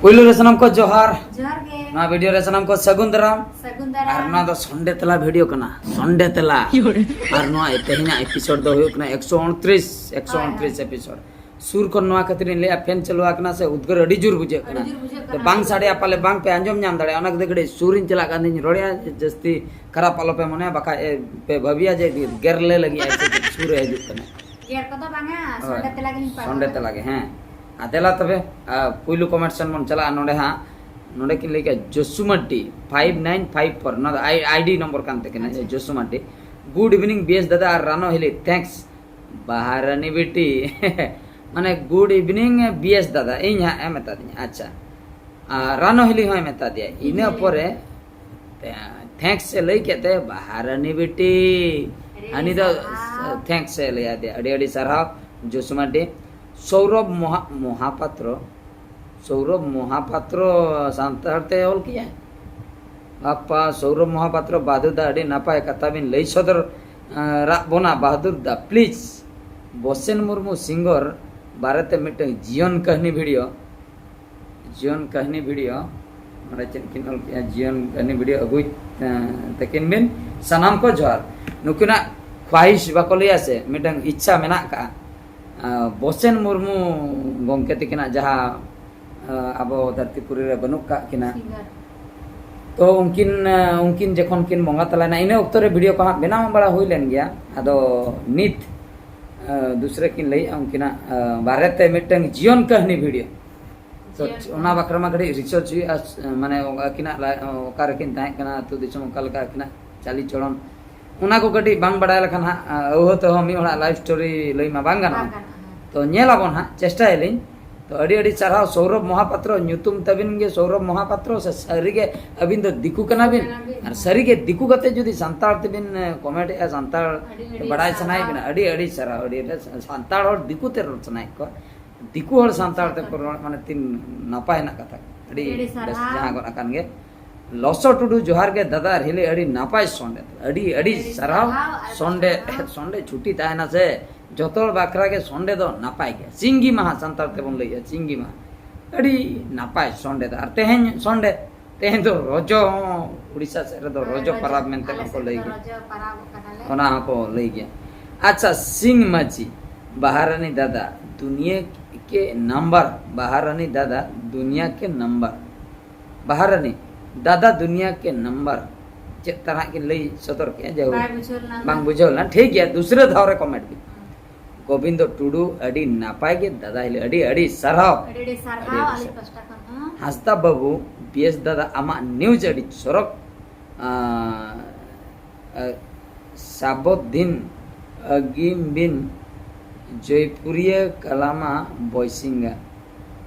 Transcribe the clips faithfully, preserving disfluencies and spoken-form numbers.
ᱯᱩᱭᱞᱩ ᱨᱮ ᱥᱟᱱᱟᱢ ᱠᱚ ᱡᱚᱦᱟᱨ᱾ ᱡᱚᱦᱟᱨ ᱜᱮ᱾ ᱱᱚᱣᱟ ᱵᱷᱤᱰᱤᱭᱳ ᱨᱮ ᱥᱟᱱᱟᱢ ᱠᱚ ᱥᱟᱹᱜᱩᱱ ᱫᱟᱨᱟᱢ᱾ ᱥᱟᱹᱜᱩᱱ ᱟᱨ ᱫᱟᱨᱟᱢ᱾ ᱱᱚᱣᱟ ᱫᱚ ᱥᱚᱱᱰᱮ ᱛᱮᱞᱟ ᱵᱷᱤᱰᱤᱭᱳ ᱠᱟᱱᱟ, ᱥᱚᱱᱰᱮ ᱛᱮᱞᱟ᱾ ᱟᱨ ᱱᱚᱣᱟ ᱛᱮᱦᱮᱧᱟᱜ ᱮᱯᱤᱥᱳᱰ ᱫᱚ ᱦᱩᱭᱩᱜ ᱠᱟᱱᱟ ᱮᱠᱥᱚ ᱩᱱᱛᱨᱤᱥ, ᱮᱠᱥᱚ ᱩᱱᱛᱨᱤᱥ ᱮᱯᱤᱥᱳᱰ᱾ ᱥᱩᱨ ᱠᱷᱚᱱ ᱱᱚᱣᱟ ᱠᱷᱟᱹᱛᱤᱨ ᱤᱧ ᱞᱟᱹᱭᱟ, ᱯᱷᱮᱱ ᱪᱟᱹᱞᱩ ᱟᱠᱟᱱᱟ ᱥᱮ, ᱩᱫᱽᱜᱟᱹᱨ ᱟᱹᱰᱤ ᱡᱳᱨ ᱵᱩᱡᱷᱟᱹᱜ ᱠᱟᱱᱟ᱾ ᱟᱹᱰᱤ ᱡᱳᱨ ᱵᱩᱡᱷᱟᱹᱜ ᱛᱚ ᱠᱟᱱᱟ᱾ ᱵᱟᱝ ᱥᱟᱰᱮᱭᱟ, ᱯᱟᱞᱮ ᱵᱟᱝ ᱯᱮ ᱟᱸᱡᱚᱢ ᱧᱟᱢ ᱫᱟᱲᱮᱭᱟᱜᱼᱟ, ᱚᱱᱟ ᱠᱷᱟᱹᱛᱤᱨ ᱠᱟᱹᱴᱤᱡ ᱥᱩᱨ ᱤᱧ ᱪᱟᱞᱟᱜ ᱠᱟᱱ ᱛᱤᱧ ᱨᱚᱲᱮᱫᱼᱟ, ᱡᱟᱹᱥᱛᱤ ᱠᱷᱟᱨᱟᱯ ᱟᱞᱚ ᱯᱮ ᱢᱚᱱᱮᱭᱟ, ᱵᱟᱠᱷᱟᱡ ᱮ, ᱯᱮ ᱵᱷᱟᱹᱵᱤᱭᱟ ᱡᱮ ᱜᱮᱨ ᱞᱮ ᱞᱟᱹᱜᱤᱫ ᱟᱭ ᱥᱮ ᱪᱮᱫ, ᱥᱩᱨ ᱮ ᱦᱤᱡᱩᱜ ᱠᱟᱱᱟ᱾ ᱜᱮᱨ ᱠᱚᱫᱚ ᱵᱟᱝᱟ, ᱦᱳᱭ᱾ ᱥᱚᱱᱰᱮ ᱛᱮᱞᱟ ᱜᱮᱞᱤᱧ ᱯᱟᱲᱦᱟᱣᱟ᱾ ᱥᱚᱱᱰᱮ ᱛᱮᱞᱟ ᱜᱮ, ᱦᱮᱸ᱾ ᱟᱨ ᱫᱮᱞᱟ ᱛᱚᱵᱮ, ᱟᱨ ᱯᱩᱭᱞᱩ ᱠᱚᱢᱮᱱᱴ ᱥᱮᱱ ᱵᱚᱱ ᱪᱟᱞᱟᱜᱼᱟ᱾ ᱱᱚᱰᱮ ᱦᱟᱸᱜ, ᱱᱚᱰᱮ ᱠᱤᱱ ᱞᱟᱹᱭ ᱠᱮᱜᱼᱟ ᱡᱚᱥᱩ ᱢᱟᱨᱰᱤ ᱯᱷᱟᱭᱤᱵᱷ ᱱᱟᱭᱤᱱ ᱯᱷᱟᱭᱤᱵᱷ ᱯᱷᱳᱨ, ᱱᱚᱣᱟ ᱫᱚ ᱟᱭ-, ᱟᱭᱰᱤ ᱱᱚᱢᱵᱚᱨ ᱠᱟᱱ ᱛᱟᱹᱠᱤᱱᱟ, ᱟᱪᱪᱷᱟ᱾ ᱡᱚᱥᱩ Mardi. Good evening B S ᱫᱟᱫᱟ ᱟᱨ ᱨᱟᱱᱚ ᱦᱤᱞᱤ, thanks᱾ ᱵᱟᱦᱟᱨᱟᱱᱤ ᱵᱤᱴᱤ᱾ ᱢᱟᱱᱮ, good evening B S ᱫᱟᱫᱟ, ᱤᱧ ᱦᱟᱸᱜ ᱮ ᱢᱮᱛᱟ ᱫᱤᱧᱟ᱾ ᱟᱪᱪᱷᱟ, ᱟᱨ ᱨᱟᱱᱚ ᱦᱤᱞᱤ ᱦᱚᱸᱭ ᱢᱮᱛᱟ ᱫᱤᱭᱟ᱾ ᱤᱱᱟᱹ ᱦᱮᱸ᱾ ᱯᱚᱨᱮ ᱛᱷᱮᱝᱠᱥ ᱮ ᱞᱟᱹᱭ ᱠᱮᱫ ᱛᱮ, ᱵᱟᱦᱟᱨᱟᱱᱤ ᱵᱤᱴᱤ᱾ ᱟᱹᱰᱤ ᱦᱟᱹᱱᱤ ᱟᱹᱰᱤ ᱫᱚ ᱥᱟᱨᱦᱟᱣ᱾ ᱛᱷᱮᱝᱠᱥ ᱮ ᱞᱟᱹᱭ ᱟᱫᱮᱭᱟ, ᱟᱹᱰᱤ ᱟᱹᱰᱤ ᱥᱟᱨᱦᱟᱣ ᱡᱚᱥᱩ ᱢᱟᱨᱰᱤ᱾ ᱥᱳᱣᱨᱚᱵᱷ ᱢᱚᱦᱟ-, ᱢᱚᱦᱟᱯᱟᱛᱨᱚ, ᱥᱳᱣᱨᱚᱵᱷ ᱢᱚᱦᱟᱯᱟᱛᱨᱚ ᱥᱟᱱᱛᱟᱲ ᱛᱮ ᱚᱞ ᱠᱮᱜᱼᱟ᱾ ᱟᱯᱟ ᱥᱳᱣᱨᱚᱵᱷ ᱢᱚᱦᱟᱯᱟᱛᱨᱚ ᱵᱟᱫᱩ ᱫᱟ, ᱟᱹᱰᱤ ᱱᱟᱯᱟᱭ ᱠᱟᱛᱷᱟ ᱵᱤᱱ ᱞᱟᱹᱭ ᱥᱚᱫᱚᱨ, ᱟᱸ, ᱨᱟᱜ ᱵᱚᱱᱟ ᱵᱟᱦᱟᱫᱩᱨ ᱫᱟ᱾ ᱯᱞᱤᱡᱽ ᱵᱚᱥᱮᱱ ᱢᱩᱨᱢᱩ ᱥᱤᱝᱜᱚᱨ ᱵᱟᱨᱮᱛᱮ ᱢᱤᱫᱴᱟᱝ ᱡᱤᱭᱚᱱ ᱠᱟᱹᱦᱱᱤ ᱵᱷᱤᱰᱤᱭᱳ, ᱡᱤᱭᱚᱱ ᱠᱟᱹᱦᱱᱤ ᱵᱷᱤᱰᱤᱭᱳ, ᱱᱚᱰᱮ ᱪᱮᱫ ᱠᱤᱱ ᱚᱞ ᱠᱮᱜᱼᱟ, ᱡᱤᱭᱚᱱ ᱠᱟᱹᱦᱱᱤ ᱵᱷᱤᱰᱤᱭᱳ ᱟᱹᱜᱩᱭ, ᱟᱸ, ᱛᱟᱹᱠᱤᱱ ᱵᱤᱱ᱾ ᱥᱟᱱᱟᱢ ᱠᱚ ᱡᱚᱦᱟᱨ᱾ ᱱᱩᱠᱤᱱᱟᱜ ᱠᱷᱣᱟᱦᱤᱥ ᱵᱟᱠᱚ ᱞᱟᱹᱭᱟ ᱥᱮ, ᱢᱤᱫᱴᱟᱝ ᱤᱪᱪᱷᱟ ᱢᱮᱱᱟᱜ ᱠᱟᱜᱼᱟ, ᱟᱸ, ᱵᱚᱥᱮᱱ ᱢᱩᱨᱢᱩ ᱜᱚᱢᱠᱮ ᱛᱟᱹᱠᱤᱱᱟᱜ ᱡᱟᱦᱟᱸ, ᱟᱸ, ᱟᱵᱚ ᱫᱷᱟᱹᱨᱛᱤ ᱯᱩᱨᱤ ᱨᱮ ᱵᱟᱹᱱᱩᱜ ᱠᱟᱜ ᱠᱤᱱᱟ᱾ ᱥᱤᱝᱜᱟᱨ᱾ ᱛᱚ ᱩᱱᱠᱤᱱ, ᱟᱸ, ᱩᱱᱠᱤᱱ ᱡᱚᱠᱷᱚᱱ ᱠᱤᱱ ᱵᱚᱸᱜᱟ ᱛᱟᱞᱟᱭᱮᱱᱟ, ᱤᱱᱟᱹ ᱚᱠᱛᱚ ᱨᱮ ᱵᱷᱤᱰᱤᱭᱳ ᱠᱚ ᱦᱟᱸᱜ ᱵᱮᱱᱟᱣ ᱵᱟᱲᱟ ᱦᱩᱭ ᱞᱮᱱ ᱜᱮᱭᱟ᱾ ᱟᱫᱚ ᱱᱤᱛ, ᱟᱸ, ᱫᱩᱥᱨᱟᱹ ᱠᱤᱱ ᱞᱟᱹᱭᱮᱜᱼᱟ ᱩᱱᱠᱤᱱᱟᱜ, ᱟᱸ, ᱵᱟᱨᱮᱛᱮ ᱢᱤᱫᱴᱟᱝ ᱡᱤᱭᱚᱱ ᱠᱟᱹᱦᱱᱤ ᱵᱷᱤᱰᱤᱭᱳ᱾ ᱛᱚ ᱡᱤᱭᱚᱱ ᱚᱱᱟ ᱠᱟᱹᱦᱱᱤ᱾ ᱵᱟᱠᱷᱨᱟ ᱢᱟ ᱠᱟᱹᱴᱤᱡ ᱨᱤᱥᱟᱨᱪ ᱦᱩᱭᱩᱜᱼᱟ, ᱢᱟᱱᱮ ᱟᱹᱠᱤᱱᱟᱜ ᱞᱟ-, ᱚᱠᱟ ᱨᱮᱠᱤᱱ ᱛᱟᱦᱮᱸ ᱠᱟᱱᱟ, ᱟᱹᱛᱩ ᱫᱤᱥᱚᱢ ᱚᱠᱟ ᱞᱮᱠᱟ ᱟᱹᱠᱤᱱᱟᱜ ᱪᱟᱹᱞᱤ ᱪᱚᱞᱚᱱ, ᱚᱱᱟ ᱠᱚ ᱠᱟᱹᱴᱤᱡ ᱵᱟᱝ ᱵᱟᱲᱟᱭ ᱞᱮᱠᱷᱟᱱ ᱦᱟᱸᱜ, ᱟᱹᱣᱦᱟᱹ ᱛᱮᱦᱚᱸ ᱢᱤᱫ ᱦᱚᱲᱟᱜ ᱞᱟᱭᱤᱯᱷ ᱥᱴᱳᱨᱤ ᱞᱟᱹᱭ ᱢᱟ ᱵᱟᱝ ᱜᱟᱱᱚᱜᱼᱟ᱾ ᱵᱟᱝ ᱜᱟᱱᱚᱜᱼᱟ, ᱦᱮᱸ᱾ ᱛᱚ ᱧᱮᱞ ᱟᱵᱚᱱ ᱦᱟᱸᱜ, ᱪᱮᱥᱴᱟᱭᱟᱞᱤᱧ᱾ ᱛᱚ ᱟᱹᱰᱤ ᱟᱹᱰᱤ ᱥᱟᱨᱦᱟᱣ ᱥᱳᱣᱨᱚᱵᱷ ᱢᱚᱦᱟᱯᱟᱛᱨᱚ, ᱧᱩᱛᱩᱢ ᱛᱟᱵᱤᱱ ᱜᱮ ᱥᱳᱣᱨᱚᱵᱷ ᱢᱚᱦᱟᱯᱟᱛᱨᱚ, ᱥᱮ ᱥᱟᱹᱨᱤᱜᱮ ᱟᱹᱵᱤᱱ ᱫᱚ ᱫᱤᱠᱩ ᱠᱟᱱᱟ ᱵᱤᱱ? ᱠᱟᱱᱟ ᱵᱤᱱ, ᱟᱨ ᱦᱮᱸ᱾ ᱥᱟᱹᱨᱤᱜᱮ ᱫᱤᱠᱩ ᱠᱟᱛᱮ ᱡᱩᱫᱤ ᱥᱟᱱᱛᱟᱲ ᱛᱮᱵᱤᱱ, ᱮ, ᱠᱚᱢᱮᱱᱴ ᱮᱜᱼᱟ, ᱥᱟᱱᱛᱟᱲ ᱟᱹᱰᱤ ᱟᱹᱰᱤ ᱵᱟᱲᱟᱭ ᱥᱟᱨᱦᱟᱣ᱾ ᱥᱟᱱᱟᱭᱮᱫ ᱵᱤᱱᱟ, ᱟᱹᱰᱤ ᱟᱹᱰᱤ ᱥᱟᱨᱦᱟᱣ, ᱟᱹᱰᱤ ᱟᱹᱰᱤ ᱥᱟᱱᱛᱟᱲ ᱦᱚᱲ ᱫᱤᱠᱩ ᱛᱮ ᱨᱚᱲ ᱥᱟᱱᱟᱭᱮᱫ ᱠᱚᱣᱟ᱾ ᱫᱤᱠᱩ ᱦᱚᱲ ᱥᱟᱱᱛᱟᱲ ᱛᱮᱠᱚ ᱨᱚᱲ, ᱢᱟᱱᱮ ᱛᱤᱱ ᱱᱟᱯᱟᱭ ᱦᱮᱱᱟᱜ ᱠᱟᱛᱷᱟ᱾ ᱟᱹᱰᱤ ᱟᱹᱰᱤ ᱵᱮᱥ, ᱥᱟᱨᱦᱟᱣ᱾ ᱡᱟᱦᱟᱸ ᱜᱚᱫ ᱟᱠᱟᱱ ᱜᱮ᱾ ᱞᱚᱥᱚ ᱴᱩᱰᱩ, ᱡᱚᱦᱟᱨ ᱜᱮ ᱫᱟᱫᱟ ᱟᱨ ᱦᱤᱞᱤ, ᱟᱹᱰᱤ ᱱᱟᱯᱟᱭ ᱥᱚᱱᱰᱮ, ᱟᱹᱰᱤ ᱟᱹᱰᱤ ᱟᱹᱰᱤ ᱥᱟᱨᱦᱟᱣ᱾ ᱥᱟᱨᱦᱟᱣ ᱟᱨ ᱥᱚᱱᱰᱮ, ᱥᱟᱨᱦᱟᱣ᱾ ᱥᱚᱱᱰᱮ ᱪᱷᱩᱴᱤ ᱛᱟᱦᱮᱱᱟ ᱥᱮ, ᱡᱚᱛᱚ ᱦᱚᱲ ᱵᱟᱠᱷᱨᱟ ᱜᱮ ᱥᱚᱱᱰᱮ ᱫᱚ ᱱᱟᱯᱟᱭ ᱜᱮ᱾ ᱥᱤᱸᱜᱤ ᱢᱟᱦᱟ ᱥᱟᱱᱛᱟᱲ ᱛᱮᱵᱚᱱ ᱞᱟᱹᱭᱮᱜᱼᱟ, ᱥᱤᱸᱜᱤ ᱢᱟᱦᱟ᱾ ᱟᱹᱰᱤ ᱱᱟᱯᱟᱭ ᱥᱚᱱᱰᱮ ᱫᱚ᱾ ᱟᱨ ᱛᱮᱦᱮᱧ ᱥᱚᱱᱰᱮ, ᱛᱮᱦᱮᱧ ᱫᱚ ᱨᱚᱡᱚ ᱦᱚᱸ ᱩᱲᱤᱥᱥᱟ ᱥᱮᱫ ᱨᱮᱫᱚ ᱨᱚᱡᱚ ᱯᱟᱨᱟᱵᱽ ᱢᱮᱱᱛᱮ ᱦᱚᱸᱠᱚ ᱞᱟᱹᱭ ᱜᱮᱭᱟ᱾ ᱚᱱᱟ ᱦᱚᱸᱠᱚ ᱞᱟᱹᱭ ᱜᱮᱭᱟ᱾ ᱟᱪᱪᱷᱟ, ᱥᱤᱝ ᱢᱟᱹᱡᱷᱤ, ᱵᱟᱦᱟᱨᱟᱱᱤ ᱫᱟᱫᱟ ᱫᱩᱱᱤᱭᱟᱹ ᱠᱮ ᱱᱟᱢᱵᱟᱨ, ᱵᱟᱦᱟᱨᱟᱱᱤ ᱫᱟᱫᱟ ᱫᱩᱱᱤᱭᱟᱹ ᱠᱮ ᱱᱟᱢᱵᱟᱨ, ᱵᱟᱦᱟᱨᱟᱱᱤ ᱫᱟᱫᱟ ᱫᱩᱱᱤᱭᱟᱹ ᱠᱮ ᱱᱟᱢᱵᱟᱨ᱾ ᱪᱮᱫ ᱛᱟᱨᱟᱜ ᱠᱤᱱ ᱞᱟᱹᱭ ᱥᱚᱫᱚᱨ ᱠᱮᱜᱼᱟ, ᱡᱟᱭᱦᱳᱠ, ᱵᱟᱭ ᱵᱩᱡᱷᱟᱹᱣ ᱞᱮᱱᱟ᱾ ᱵᱟᱝ ᱵᱩᱡᱷᱟᱹᱣ ᱞᱮᱱᱟ᱾ ᱴᱷᱤᱠ ᱜᱮᱭᱟ, ᱫᱩᱥᱨᱟᱹ ᱫᱷᱟᱣ ᱨᱮ ᱠᱚᱢᱮᱱᱴ ᱵᱤᱱ᱾ ᱦᱩᱸ᱾ ᱜᱳᱵᱤᱱᱫᱚ ᱴᱩᱰᱩ, ᱟᱹᱰᱤ ᱱᱟᱯᱟᱭ ᱜᱮ ᱫᱟᱫᱟ ᱦᱤᱞᱤ, ᱟᱹᱰᱤ ᱟᱹᱰᱤ ᱥᱟᱨᱦᱟᱣ᱾ ᱟᱹᱰᱤ ᱟᱹᱰᱤ ᱥᱟᱨᱦᱟᱣ ᱟᱹᱞᱤᱧ ᱯᱟᱥᱴᱟ ᱠᱷᱚᱱ ᱦᱚᱸ᱾ ᱦᱟᱸᱥᱫᱟ ᱵᱟᱹᱵᱩ, ᱵᱤᱭᱮᱥ ᱫᱟᱫᱟ, ᱟᱢᱟᱜ ᱱᱤᱭᱩᱡᱽ ᱟᱹᱰᱤ ᱪᱚᱨᱚᱠ᱾ ᱟᱸ, ᱟᱸ, ᱥᱟᱵᱚᱫᱤᱱ ᱟᱹᱜᱤᱢ ᱵᱤᱱ ᱡᱚᱭᱯᱩᱨᱤᱭᱟᱹ ᱠᱟᱞᱟᱢᱟ ᱵᱚᱭᱥᱤᱝᱜᱟ᱾